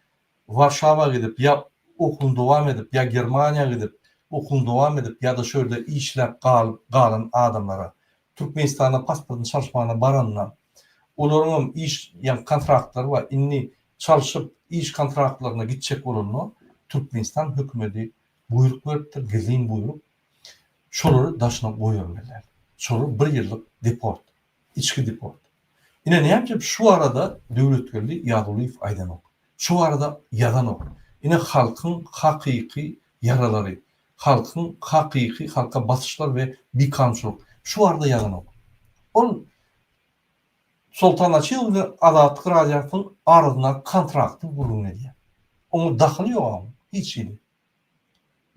Warşawa gidip ýa okuwyny dowam edip ýa Germaniýa gidip okuwyny dowam edip ýa-da şu ýerde işläp galyp galan adamlara Türkmenistanda pasportyny çalyşmana baranda olaryňam iş ýa kontraktlary bar indi çalşyp iş kontraktlaryna gitjek bolanda Türkmenistan hökümedi buýruk beripdir gizlin buýruk şolary daşyna goýbermeliler şolar bir ýyllyk deport içki deport ine näme üçin şu barada Döwletgeldi Ýazgulyýew aýdanok. Şu barada ýazanok. Ine halkyň hakyky ýaralary, halkyň hakyky halka basyşlar we bikanunçylyk. Şu barada ýazanok. Ol Soltan Açylow bilen Azatlyk Radiosynyň arasyndaky kontraktyň gürrüňini edýär. Oňa dahyly ýok aň, hiç hili.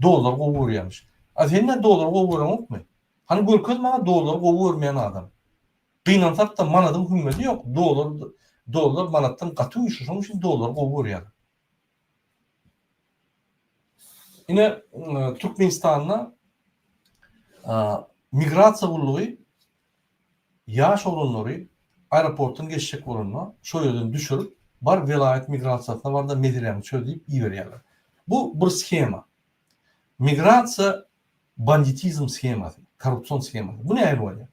Dollar gowy görýärmiş. A sen nä dollary gowy göreňokmy? Hany görkez maňa dollary gowy görmeýän adam. Gynansakda manadyň hümmeti ýok, dollar dollar manatdan gaty güýçli, şonuň üçin dollary gowy görýärler. Ine Türkmenistanda migrasiýa gullugy ýaş oglanlary aeroportdan geçjek bolanda şo ýerden düşürip, bar welaýat migrasiýasyna bar-da meseläňi çöz diýip iberýärler. Bu bir shema. Migrasiýa banditizm shemasy, korrupsion shemasy. Bu nähili bolýar?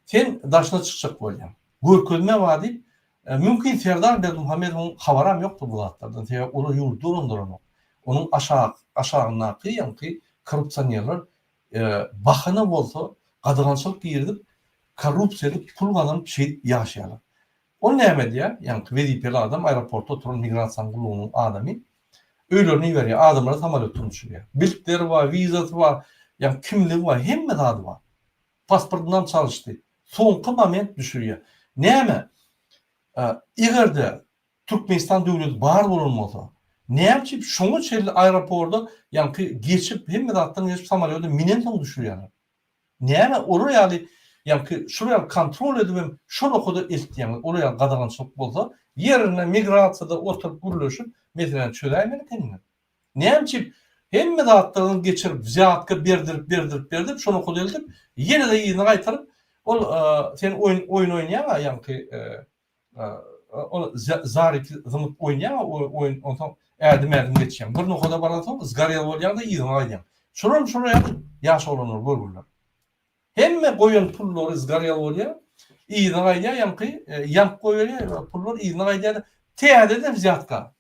Sen daşyna çykjak bolýaň. Görkezme bar diýip, mümkin Serdar Berdimuhamedowyň habaram ýokdur bu zatlardan, sebäbi olar ýurdy dolandyranok. Onuň aşak aşagyndaky ýaňky korrupsionerler bahana bolsa gadagançylyk girizip, korrupsiýa edip pul gazanyp şeýdip ýaşaýarlar. Ol näme edýär? Ýaňky wezipeli adam aeroportda oturan migrasiýanyň gullugynyň adamy öýlerine iberýär, adamlary samolýotdan düşürýär. Biltleri bar, wizasy bar, ýaňky kimligi bar, hemme zady bar. Pasportynam çalyşdy. Soňky moment düşürýär. Näme? Eger-de Türkmenistan döwleti bar bolan bolsa, näme üçin şoňa çenli aeroporda ýaňky geçip, hemme zatdan geçip samolýoda minensoň düşürýärler? Näme olar ýaly ýaňky şular ýaly kontrol edip hem şo nokada eltýäňiz, olar ýaly gadagançylyk bolsa, ýerinde migrasiýada oturyp gürleşip meseläni çözäýmeli ekeniňiz. Näme üçin hemme zatlardan geçirip wzýatka berdirip berdirip berdirip şo nokada eltip ýene-de yzyna gaýtaryp ol sen oýun oýun oýnaýaň-a ýaňky ol zariki zyňyp oýnaýaň oýun onsoň ädim ädim geçýäň. Bir nokada baransoň zgarel bolýaň-da yzyňa gaýdýaň. Şolam şolar ýaly ýaş oglanlar görgüliler. Hemme goýan pullary zgarel bolýar. Yzyna gaýdýar ýaňky ýanyp goýberýär pullar yzyna gaýdýar. Täzeden wzýatka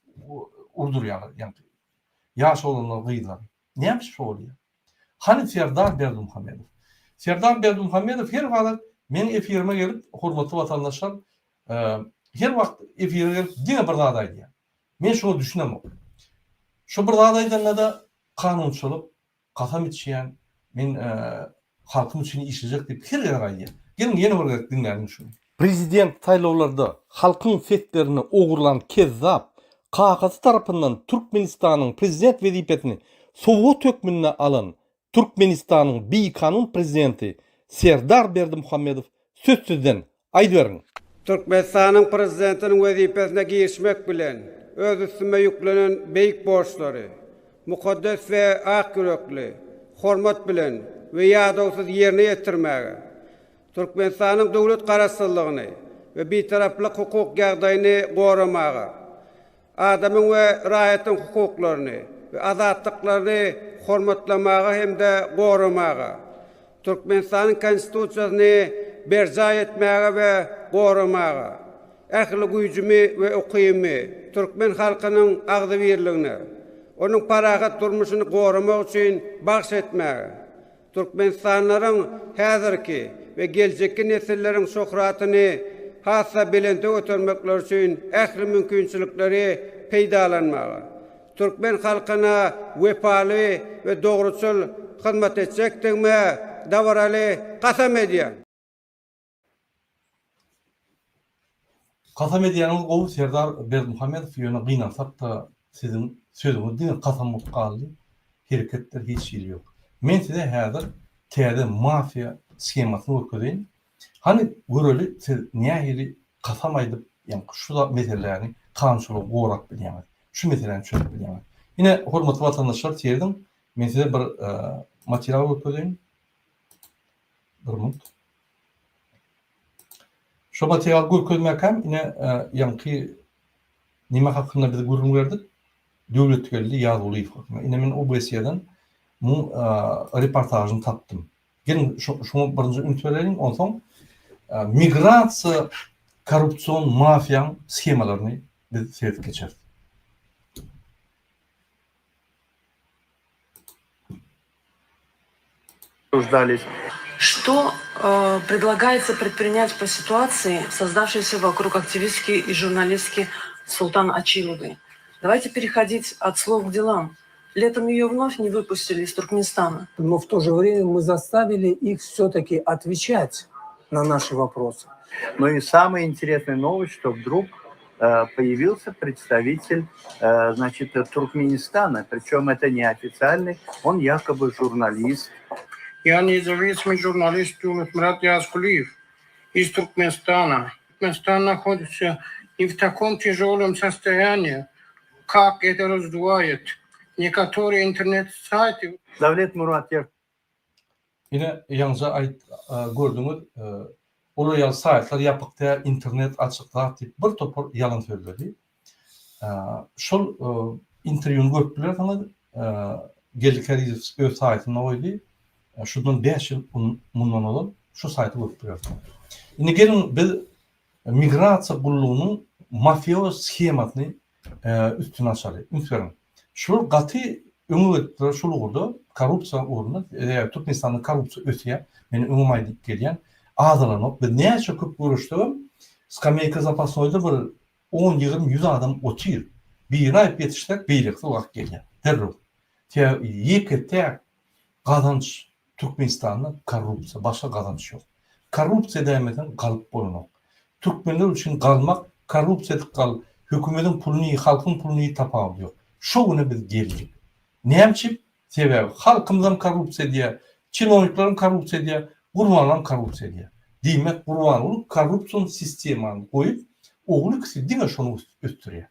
urdurýarlar ýaňky ýaş oglanlar gyzlar. Näme üçin şo bolýar? Hany Serdar Berdimuhamedow? Serdar Berdimuhamedow her gezek meň efirime gelip, hormatly watandaşlar, her wagt efire gelip diňe bir zat aýdýar. Men şoňa düşünemok. Şo bir zat aýdanda-da kanunçylyk, kasam içýän, men halkym üçin işlejek diýip her gezek aýdýar. Geliň ýene bir gezek diňläliň şuny. Prezident saýlawlarda halkyň seslerini ogurlan kezzap kakasy tarapyndan Türkmenistanyň prezident wezipesini sowgat hökmünde alan Türkmenistanyň bikanun prezidenti Serdar Berdimuhamedow söz sizden Aýdyberiň. Türkmenistanyň Prezidentiniň wezipesine girişmek bilen, öz üstüme ýüklenen beýik borçlary mukaddes we ak ýürekli, hormat bilen we ýadawsyz ýerine ýetirmäge, Türkmenistanyň döwlet Garaşsyzlygyny we Bitaraplyk hukuk ýagdaýyny goramaga, adamyň we raýatyň hukuklaryny we azatlyklaryny hormatlamaga hem-de goramaga, Türkmenistanyň Konstitusiýasyny berjaý etmäge we goramaga, ähli güýjümi we ukybymy türkmen halkynyň agzybirligine, onuň parahat durmuşyny goramak üçin bagyş etmäge, Türkmenistanlylaryň häzirki we geljekki nesilleriň şöhratyny has-da belente götermekleri üçin ähli mümkinçilikleri peýdalanmaga, türkmen halkyna wepaly we dogruçyl hyzmat etjekdigime dabaraly kasam edýän. Kasam edýäniňiz gowy Serdar Berdimuhamedow ýöne gynansakda siziň sözüňiz diňe kasam bolup galdy hereketler hiç hili ýok. Men size häzir täze mafiýa shemasyny görkezeýin. Hany göreli siz nähili kasam aýdyp ýaňky şu meseläni kanunçylygy gorap bilýäňiz. Şu meseläni çözüp bilýäňiz. Ine hormatly watandaşlar serediň men size bir material görkezeýin. Bir minut. Şo materialy görkezmäkäm ine ýaňky nime hakynda biz gürrüň berdik? Döwletgeldi Ýazgulyýew hakynda. Ine men OBSE-den muň reportažyny tapdym. Geliň şoňa birinji üns bereliň, onsoň migrasiýa korrupsion mafiýaň shemalaryny biz seredip geçeris. Что предлагается предпринять по ситуации, создавшейся вокруг активистки и журналистки Султан Ачиловой? Давайте переходить от слов к делам. Летом ее вновь не выпустили из Туркменистана. Но в то же время мы заставили их все-таки отвечать на наши вопросы. Ну и самая интересная новость, что вдруг э, появился представитель, э, значит, Туркменистана, причем это не официальный, он якобы журналист. Я независимый журналист Дöwletmyrat Ýazkulyýew из Туркменистана. Туркменистан находится не в таком тяжелом состоянии, как это раздувает некоторые интернет-сайты. Dawlet Murat Ine, ýaňja aýt, gördüňiz, olar ýaly saýtlar ýapyk däl, internet açyk zat diýip bir topar ýalan sözledi. Şol interwýuny görüp bilersiňiz, Geldi Kärizow öz saýtynda goýdy. Şundan bäş ýyl mundan ozal şu saýty görüp bilersiňiz. Indi geliň biz migrasiýa gullugynyň mafioz shemasyny üstüni açaly. Üns beriň. Şular gaty öňe gidipdiler şul ugurda, korrupsiýa ugrunda. Sebäbi Türkmenistanda korrupsiýa ösýär. Men öňem aýdyp gelýän. Azalanok. Biz näçe köp göreşsegem, skameýka zapasnoýda bir on, 20, 100 adam otyr. Birini aýyp ýetişsek, beýlekisi wagt gelýär. Derrew. Sebäbi ýeke-täk gazanç Türkmenistanda korrupsiýa, başga gazanç ýok. Korrupsiýa edäýmeseň galyp bolanok. Türkmenler üçin galmak korrupsiýa edip gal, hökümediň puluny iý, halkyň puluny iý tapawudy ýok. Şo güne biz geldik. Näme üçin? Sebäbi halkymyzam korrupsiýa edýär, çinowniklerem korrupsiýa edýär, Gurbangulam korrupsiýa edýär. Diýmek Gurbanguly korrupsion sistemany goýup, ogly ikisi diňe şony ösdürýär.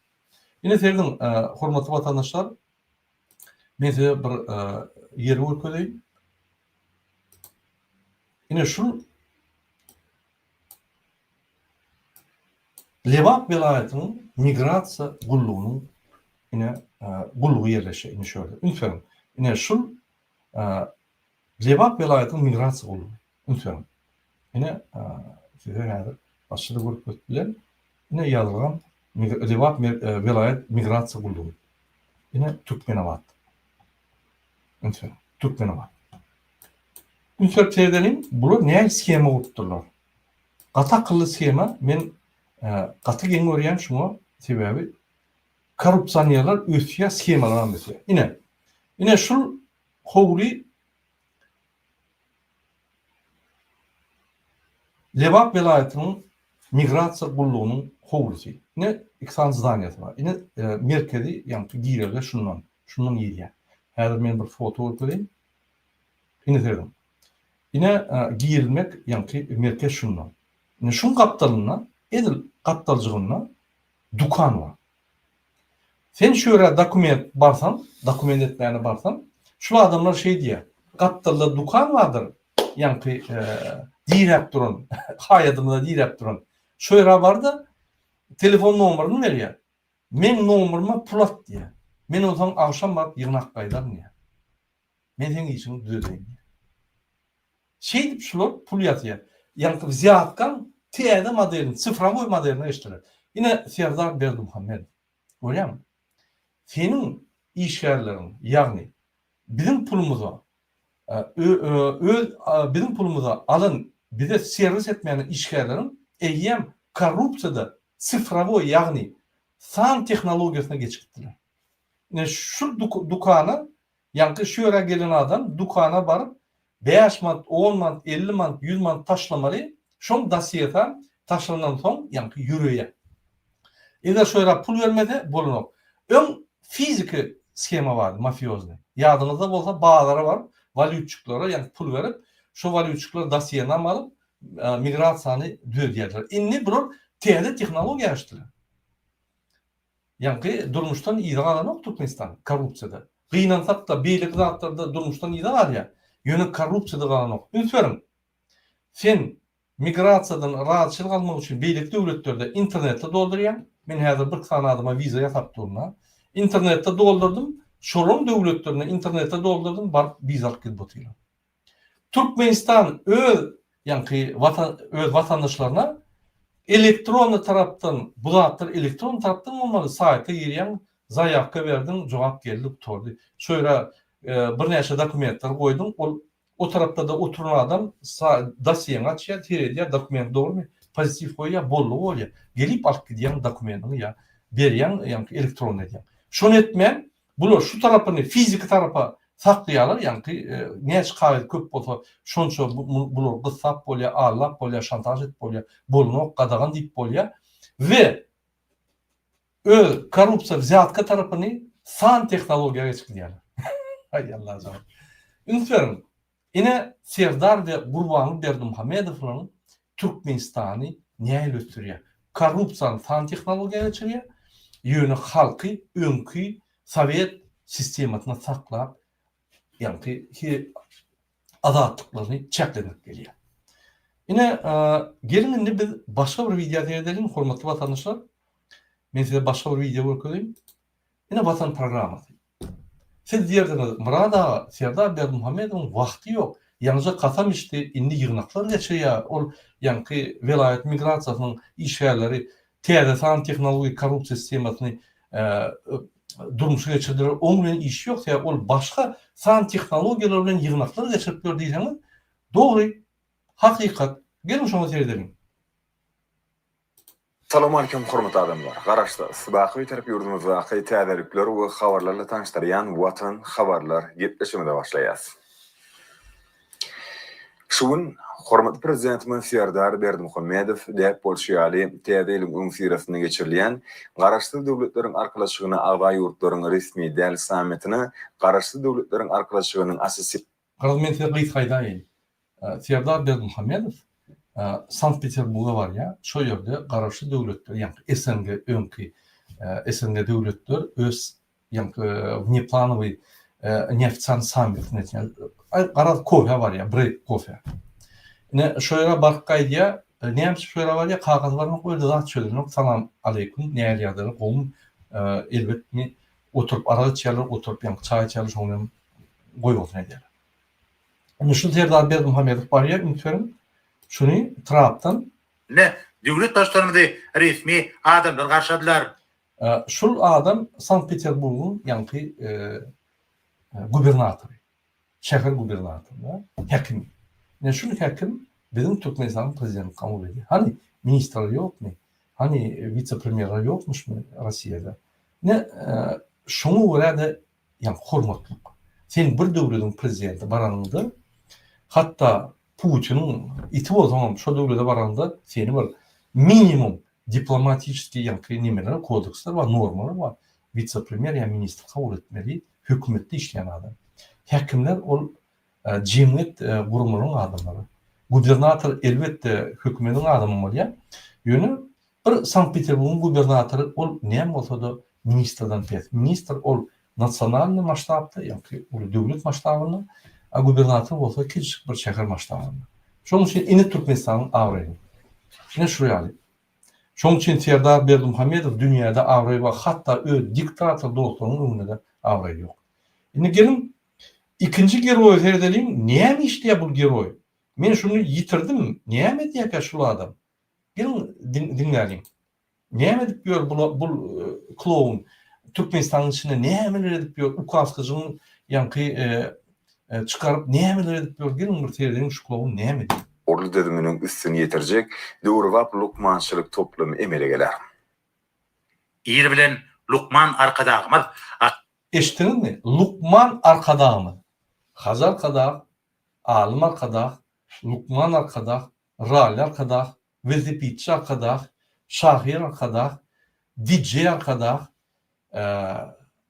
Ine serediň hormatly watandaşlar, Men size bir ýeri görkezeýin. Ine şul Lebap welaýatynyň migrasiýa gullugynyň ine gullugy ýerleşýär ine şu ýerde. Üns beriň. Ine şul Lebap welaýatynyň migrasiýa gullugy. Üns beriň. Ine size häzir başda görkezip bilen. Ine ýazylgan Lebap welaýat migrasiýa gullugy. Ine Türkmenabat. Üns beriň. Türkmenabat. Üns berip seredeliň, bular nähili shema gurupdyrlar. Gaty akylly shema. Men gaty geň görýän şuňa, sebäbi korrupsionerler ösýär, shemalaram ösýär. Ine. Ine şul howly Lebap welaýatynyň migrasiýa gullugynyň howlusy. Ine, iki sany zdaniýasy bar. Ine, merkezi, ýagny girelge şundan, şundan girýär. Häzir men bir foto görkezeýin. Ine serediň. Ine, girilmek, ýagny merkez şundan. Ine, şuň gapdalynda, edil gapdaljygynda dukan bar. Sen şu ýere dokument barsaň, dokument etmäne barsaň, şul adamlar şeý diýýär, gapdalda dukan bardyr, ýaňky diräp duran, haýadymyza diräp duran. Şo ýere bar-da, telefon nomeryny berýär. Meň nomeryma pul at diýýär. Men onsoň agşam baryp ýygnap gaýdaryn diýýär. Men seň işiňi düzedeýin diýýär. Şeýdip şular pul ýazýar. Ýaňky wzýatkaň täze modelini, sifrowoý modeline geçdiler. Ine Serdar Berdimuhamedow. Görýäňmi? Seniň işgärleriň, ýagny biziň pulumyza öz biziň pulumyza alan bize serwis etmäne işgärleriň eýýäm korrupsiýada sifrowoý, ýagny san tehnologiýasyna geçip gitdiler. Ine şu dukana Ýaňky şu ýere gelen adam dükana baryp, bäş manat, on manat, 50 manat, 100 manat taşlamaly, şoň dosýesam taşlandan soň ýaňky ýöreýär. Eger şo ýere pul bermese, bolanok. Öň fiziki shema bardy, mafioznyý. Ýadyňyzda bolsa bazara baryp, walýutçiklara ýaňky pul berip, şo walýutçikler dosýenam alyp, migrasiýany düzedýärdiler. Indi bular täze tehnologiýa geçdiler. Ýaňky durmuşdan yza galanok Türkmenistan korrupsiýada. Gynansakda beýleki zatlarda durmuşdan yza galýar. Ýöne korrupsiýada galanok. Üns beriň. Sen migrasiýadan razyçylyk almak üçin beýleki döwletlerde internetde doldurýaň. Men häzir bir sany adama wiza ýasap durun-a. Internetde doldurdym. Şolaň döwletlerinde internetde doldurdym baryp wiza alyp gidip otyrlar. Türkmenistan öz ýaňky watan öz watandaşlaryna elektronny tarapdan bu zatlar elektron tarapdan bolmaly saýta girýäň zaýawka berdiň jogap geldi gutardy şo ýere birnäçe dokumentler goýduň ol o tarapdada oturan adam dosýeňi açýar seredýär dokument dogrymy pozitiw goýýar boldugy bolýar gelip alyp gidýäň dokumentiňi ýa berýäň ýaňky elektronny edýäň. Şony etmän, bular şu tarapyny fiziki tarapa saklaýarlar, ýaňky näçe kagyz köp bolsa, şonça bulary gyssap bolýar, aldap bolýar, şantaž edip bolýar, bolnok, gadagan diýip bolýar we öz korrupsiýa, wzýatka tarapyny san tehnologiýa geçip gidýärler. Aý Allajan. Üns beriň, Ine, Serdar we Gurbanguly Berdimuhamedowlaryň Türkmenistany nähili ösdürýär. Korrupsiýany san tehnologiýa geçirýär, ýöne halky öňki sowet sistemasynda saklap, ýaňky azatlyklaryny çäklendirip gelýär. Ine, geliň indi biz başga bir wideo seredeliň, hormatly watandaşlar. Men size başga bir wideo görkezeýin. Ine Watan programmasy. Siz diýerdiňiz, Myrat aga, Serdar Berdimuhamedowyň wagty ýok, ýaňyja kasam içdi, indi ýygnaklar geçirýär, ol ýaňky welaýat migrasiýasynyň işgärleri täze san tehnologik korrupsiýa sistemasyny durmuşa geçirdiler, oň bilen işi ýok, sebäbi ol başga san tehnologiýalar bilen ýygnaklar geçirip ýör diýseňiz, dogry, hakykat. Geliň şoňa seredeliň. Salowmalikim hormatly adamlar! Garaşsyz, baky Bitarap ýurdumyzdaky täzelikler we habarlarla tanyşdyrýan Watan habarlar gepleşigimize başlaýas. Şu gün hormatly Prezidentimiz Serdar Berdimuhamedow däp bolşy ýaly Täze ýylyň öňüsyrasynda geçirilýän Garaşsyz Döwletleriň Arkalaşygyna agza ýurtlaryň resmi däl sammitine Garaşsyz Döwletleriň Arkalaşygynyň Assosiasiýasynyň Garaz men size gysga aýdaýyn. Serdar Berdimuhamedow Sankt-Peterburga barýar. Şo ýerde Garaşsyz döwletler, ýagny SNG öňki SNG döwletler öz ýagny wneplanowyý neofitsialnyý sammitini etýär. Garaz kofä barýar, break kofe. Ine şo ýere baryp gaýdýar. Näme üçin şo ýere barýar? Kagyz barmak, o ýerde zat çözülenok. Salam aleýkum, nähili ýagdaýlar, gowumy? Elbetmi oturyp arak içýärler, oturyp ýaňky çaý içýärler, şoň bilen goýbolsun edýärler. Indi şu Serdar Berdimuhamedow barýar, üns beriň, şuny trapdan. Ine, döwlet Baştutanymyzy resmi adamlar garşyladylar. Şul adam Sankt-Peterburgyň ýaňky gubernatory. Şäher gubernatory, häkimi. Ine şul häkim biziň Türkmenistanyň prezidentini kabul edýär. Hany ministrler ýokmy? Hany wise-premýerler ýokmuşmy Rossiýada? Ine şoňa görä-de ýagny hormatlyk. Sen bir döwlediň prezidenti baranyňda, hatda Putiniň iti bolsaňam şo döwlede baranyňda seni bir minimum diplomatiçeskiý ýaňky nemeler, kodeksler bar, normalar bar. Wise-premýer ýa ministr kabul etmeli, hökümetde işleýän adam. Häkimler ol jemgyýet guramalaryň adamlary. Gubernator elbetde hökümediň adamy bolýar. Ýöne bir Sankt-Peterburgyň gubernatory ol näme bolsa-da ministrden pes. Ministr ol nasionalnyý masştabda, ýagny uly döwlet masştabynda, a gubernator bolsa kiçijik bir şäher masştabynda. Şonuň üçin ine Türkmenistanyň abraýy. Ine şu ýaly. Şonuň üçin Serdar Berdimuhamedow dünýäde abraýy bar, hatda öz diktator dostlarynyň öňünde-de abraýy ýok. Indi geliň ikinji geroýa seredeliň, näme işleýär bul geroý? Men şuny ýitirdim, näme edýärkä şul adam? Geliň diňläliň. Näme edip ýör bul bul kloun Türkmenistanyň içinde nämeler edip ýör ukaskajygyň ýaňky çykaryp nämeler edip ýör geliň bir seredeliň şu kloun näme edýär. Orly düzüminiň üstüni ýetirjek döwrebap lukmançylyk toplumy emele geler. Ir bilen lukman Arkadagymyz Eşitdiňizmi? Lukman Arkadagymyz. Hajy Arkadag, Alym Arkadag, Lukman Arkadag, Rally Arkadag, Welosipedçi Arkadag, Şahyr Arkadag, DJ Arkadag,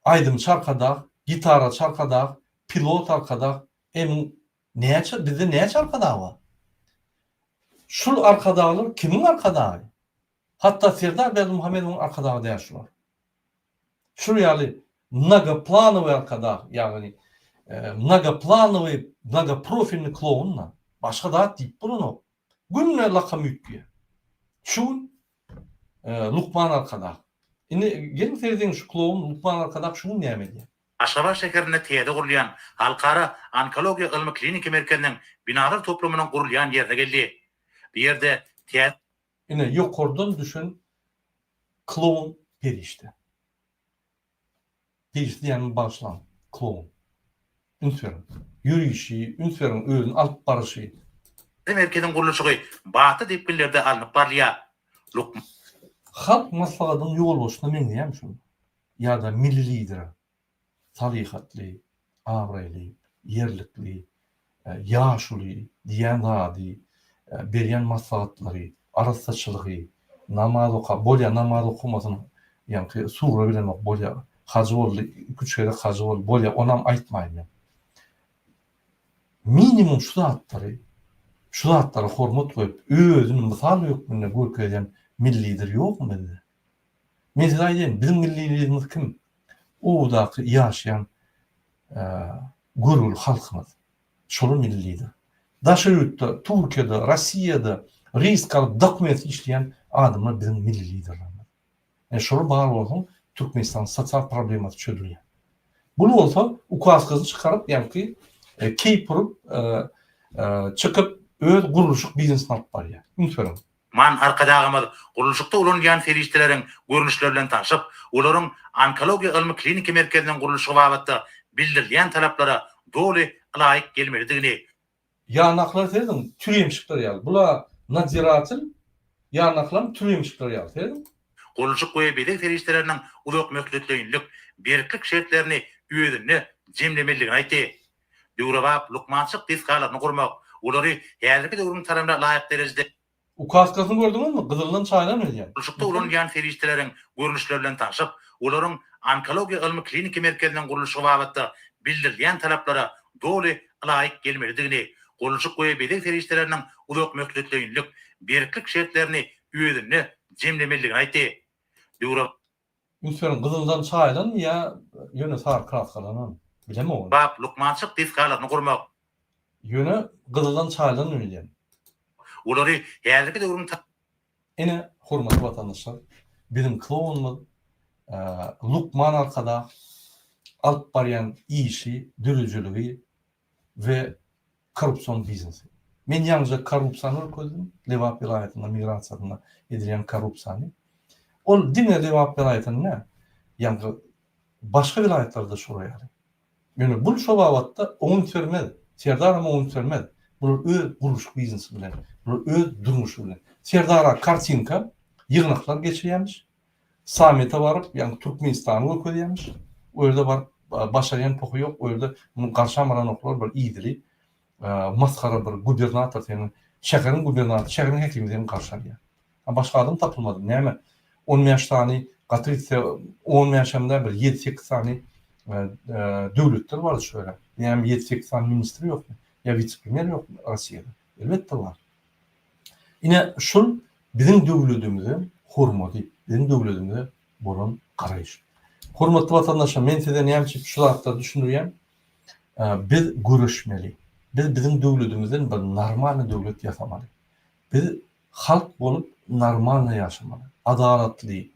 Aýdymçy Arkadag, Gitaraçy Arkadag, Pilot Arkadag, e muň näçe bizde näçe Arkadag bar? Şul Arkadaglar kimiň Arkadagy? Hatda Serdar Berdimuhamedowyň Arkadagy däl şular. Şul ýaly mnogoplanowy Arkadag, ýagny mnogoplanowy, mnogoprofilnyý kloun-da. Başga zat diýip bolanok. Günde lakam üýtgeýär. Şu gün Lukman Arkadag. Indi geliň seredeliň şu kloun Lukman Arkadag şu gün näme edýär? Aşgabat şäherinde täze gurulýan Halkara onkologiýa ylmy-kliniki merkeziniň binalar toplumynyň gurulýan ýerine geldi. Bu ýerde täze. Ine ýokardan düşen kloun perişde. Perişde diýenimi bagyşlaň, kloun. Üns beriň. Ýörişi, üns beriň özüni alyp baryşy. Merkeziň gurluşygy batly depginlerde alnyp barylýar. Lukman. Halk maslahatynyň ýolbaşçysyna meňzeýärmi şol? ýa-da milli lidere salyhatly, abraýly, ýerlikli, ýaşuly diýýän zady, berýän maslahatlary, arassaçylygy, namaz okap, bolýa namaz okamasyn, ýaňky sura bilenok bolýa, hajy boldy, iki-üç gezek hajy boldy, bolýa, onam aýtmaýyn men. Minimum şu zatlary, şu zatlara hormat goýup, özüni mysal hökmünde görkezýän milli lider ýokmy bizde? Men size aýdaýyn, biziň milli liderimiz kim? Obadaky ýaşaýan görgüli halkymyz. Şolar milli lider. Daşary ýurtda, Türkiýede, Rossiýada risk alyp dokument işleýän adamlar biziň milli liderlerimiz. Ine şolar bar bolsa Türkmenistanyň sosial problemasy çözülýär. Bul bolsa ukazkasyny çykaryp ýaňky keýp urup çykyp öz gurluşyk biznesini alyp barýar. Üns beriň. Man Arkadagymyz gurluşykda ulanylýan serişdeleriň görnüşleri bilen tanşyp, olaryň Onkologiýa ylmy-kliniki merkeziniň gurluşygy babatda bildirilýän talaplara doly ylaýyk gelmelidigini, Ýanaklar serediň türemşikler ýaly. Bula nadziratel ýanaklaram türemşikler ýaly serediň. Gurluşyk we bezeg serişdeleriniň uzakmöhletleýinlik, berklik şertlerini özünde jemlemelidigini aýtdy. Döwrebap lukmançylyk desgalaryny gurmak, olary häzirki döwrüň talabyna laýyk derejede. Ukazkasyny gördüňizmi? Gyzyldan çaýlan öýdýän. Gurluşykda ulanylýan serişdeleriň görnüşleri bilen tanşyp, olaryň Onkologiýa ylmy-kliniki merkeziniň gurluşygy babatda bildirilýän talaplara doly ylaýyk gelmelidigini, gurluşyk we bezeg serişdeleriniň uzakmöhletleýinlik, berklik şertlerini özünde jemlemelidigini aýtdy. Döwrebap. Üns beriň, gyzyldan çaýylanmy ýa ýöne sary kraskalanan? Bilemok ony. Bap lukmançylyk desgalaryny gurmak. Ýöne gyzyldan çaýylanmy bilýän. Olary häzirki döwrüň ta. Ine, hormatly watandaşlar, biziň klounymyz Lukman Arkadag alyp barýan işi, döredijiligi we korrupsion biznesi. Men ýaňyja korrupsiýany görkezdim, Lebap welaýatynda migrasiýasynda edilýän korrupsiýany. Ol diňe Lebap welaýatynda däl, ýaňky başga welaýatlarda şolar ýaly. Ýöne bul şo babatda oňa üns bermez, Serdaram oňa üns bermez. Bular öz gurluşyk biznesi bilen, bular öz durmuşy bilen. Serdara kartinka ýygnaklar geçirýämiş, Sammite baryp, ýagny Türkmenistany görkezýämiş. O ýerde baryp başarýan pohy ýok, o ýerde muny garşam alanoklar bir idili masgara bir gubernator seni, şäheriň gubernatory, şäheriň häkimi seni garşy alýar. A başga adam tapylmady. Näme 15 sany gaty gitse 15 hem däl bir 7-8 sany döwletler bardy şu ýere. Näme 7-8 sany ministr ýokmy? Ýa wise-premýer ýokmy Rossiýada? Elbetde bar. Ine şul biziň döwledimize hormaty, biziň döwledimize bolan garaýyş. Hormatly watandaşlar, men size näme üçin şu zatlary düşündirýän? Biz göreşmeli. Biz biziň döwledimizden bir normalny döwlet ýasamaly. Biz halk bolup normalny ýaşamaly. Adalatly,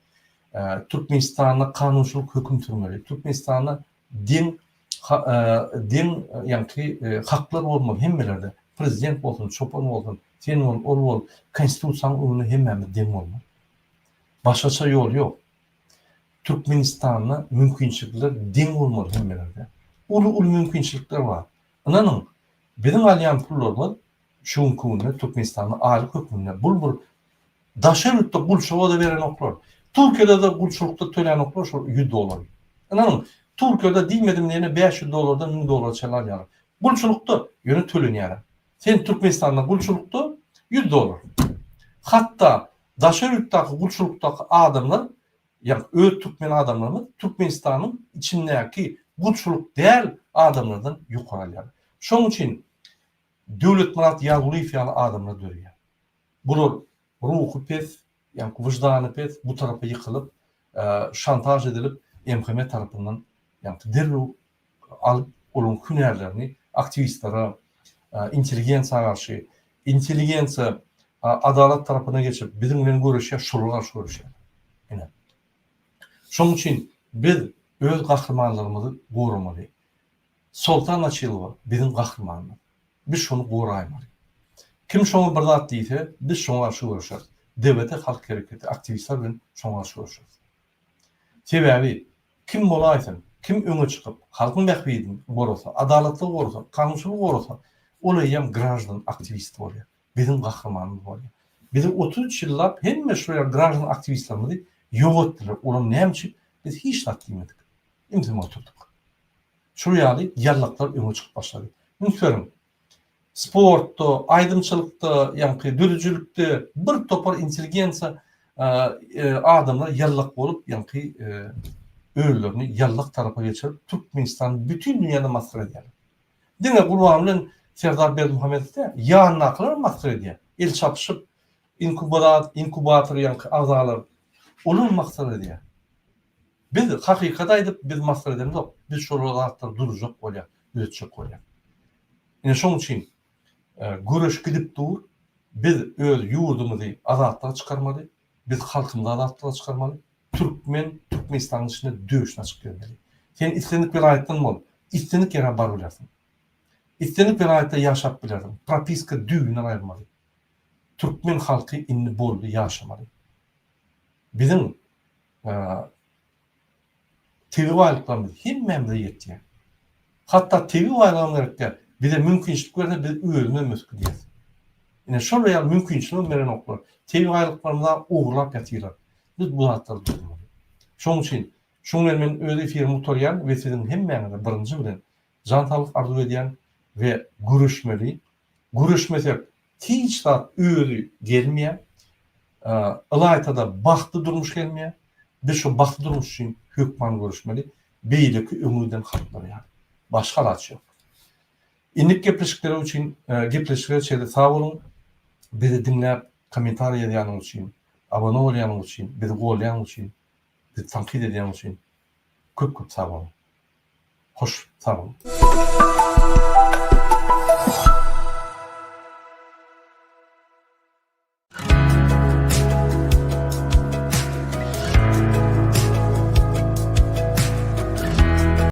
Türkmenistanda kanunçylyk höküm sürmeli. Türkmenistanda deň deň ýaňky haklar bolmaly hemmelerde. Prezident bolsun, çopan bolsun, sen bol, ol bol, konstitusiýanyň öňünde hemmämiz deň bolmaly. Başgaça ýol ýok. Türkmenistanda mümkinçilikler deň bolmaly hemmelerde. Uly-uly mümkinçilikler bar. Ynanyň, biziň alýan pullarymyz şu günki günde Türkmenistanda aýlyk hökmünde bul bir Daşary ýurtda gulçulyga-da berenoklar. Türkiýede-de gulçulykda tölänoklar şol ýüz dollary. Ynanyň, Türkiýede diýmedim diýene 500 dollardan 1000 dollara çenli alýarlar. Gulçulykda, ýöne tölenýär. Sen Türkmenistanda gulçulykda 100 dollar. Hatda daşary ýurtdaky gulçulykdaky adamlar, ýagny öz türkmen adamlarymyz Türkmenistanyň içindäki gulçulyk däl adamlardan ýokary alýarlar. Şonuň üçin Döwletmyrat Ýazgulyýew ýaly adamlar döreýär. Bular ruhy pes, ýaňky wyždany pes, bu tarapa ýykylyp, şantaž edilip, MHM tarapyndan ýaňky derrew alyp, olaryň hünärlerini aktiwistlere, intelligensiýa garşy, intelligensiýa adalat tarapyna geçip, biziň bilen göreşýär, şolara garşy göreşýärler. Ine. Şonuň üçin biz öz gahrymanlarymyzy goramaly. Soltan Açylowa biziň gahrymanymyz. Biz şony goraýmaly. Kim şoňa bir zat diýse, biz şoňa garşy göreşeris. DWT halk hereketi aktiwistler bilen şoňa garşy göreşeris. Sebäbi kim bolaýsyn, kim öňe çykyp, halkyň bähbidini gorasa, adalatlygy gorasa, kanunçylygy gorasa, ol eýýäm graždan aktiwisti bolýar. Biziň gahrymanymyz bolýar. Bizi 33 ýyllap hemme şu ýaly graždan aktiwistlerimizi ýok etdiler. Olam näme üçin? Biz hiç zat diýmedik. Ümsüm oturdyk. Şul ýaly ýallaklar öňe çykyp başlady. Üns beriň. Sportda, aýdymçylykda, ýaňky döredijilikde bir topar intelligensiýa adamlar ýallak bolup, ýaňky özlerini ýallak tarapa geçirip, Türkmenistany bütin dünýäde masgara edýärler. Diňe Gurban bilen Serdar Berdimuhamedow däl, ýanyndakylar hem masgara edýär. El çapyşyp, inkubator ýaňky agzalar, olar masgara edýär. Biz hakykaty aýdyp biz masgara edemzok. Biz şol zatlary duruzjak bolýas, düzetjek bolýas. Ine şoň üçin göreş gidip dur. Biz öz ýurdumyzy azatlyga çykarmaly. Biz halkymyzy azatlyga çykarmaly. Türkmen Türkmenistanyň içinde döşüni açyp gezmeli. Sen islendik welaýatdan bol, islendik ýere baryp bilersiň. Islendik welaýatda ýaşap bilersiň. Propiska düýbünden aýyrmaly. Türkmen halky indi boldy ýaşamaly. Biziň Tebigy baýlyklarymyz hemmämize ýetýär. Hatda tebigy baýlygam gerek däl. Bize mümkinçilik berse biz özümizem ösüp gidýäs. Ine şol ýaly mümkinçiligem berenoklar. Tebigy baýlyklarymyzy ogurlap ýatyrlar. Biz bu zatlary duýmaly. Şonuň üçin şuň bilen men öz efirimi gutarýan we siziň hemmäňize birinji bilen jan saglyk arzuw edýän we göreşmeli. Göreşmesek hiç zat özi gelmeýär. Ylaýta-da bagtly durmuş gelmeýär. Biz şo bagtly durmuş üçin hökman göreşmeli. Beýleki öňe giden halklar ýaly. Başga alaç ýok. Indiki gepleşiklere üçin gepleşiklere çenli sag boluň. Bizi diňläp kommentariý ýazýanyňyz üçin, abone bolýanyňyz üçin, bizi goldaýanyňyz üçin, bizi tankyt edýäniňiz üçin köp köp sag boluň. Hoş sag boluň.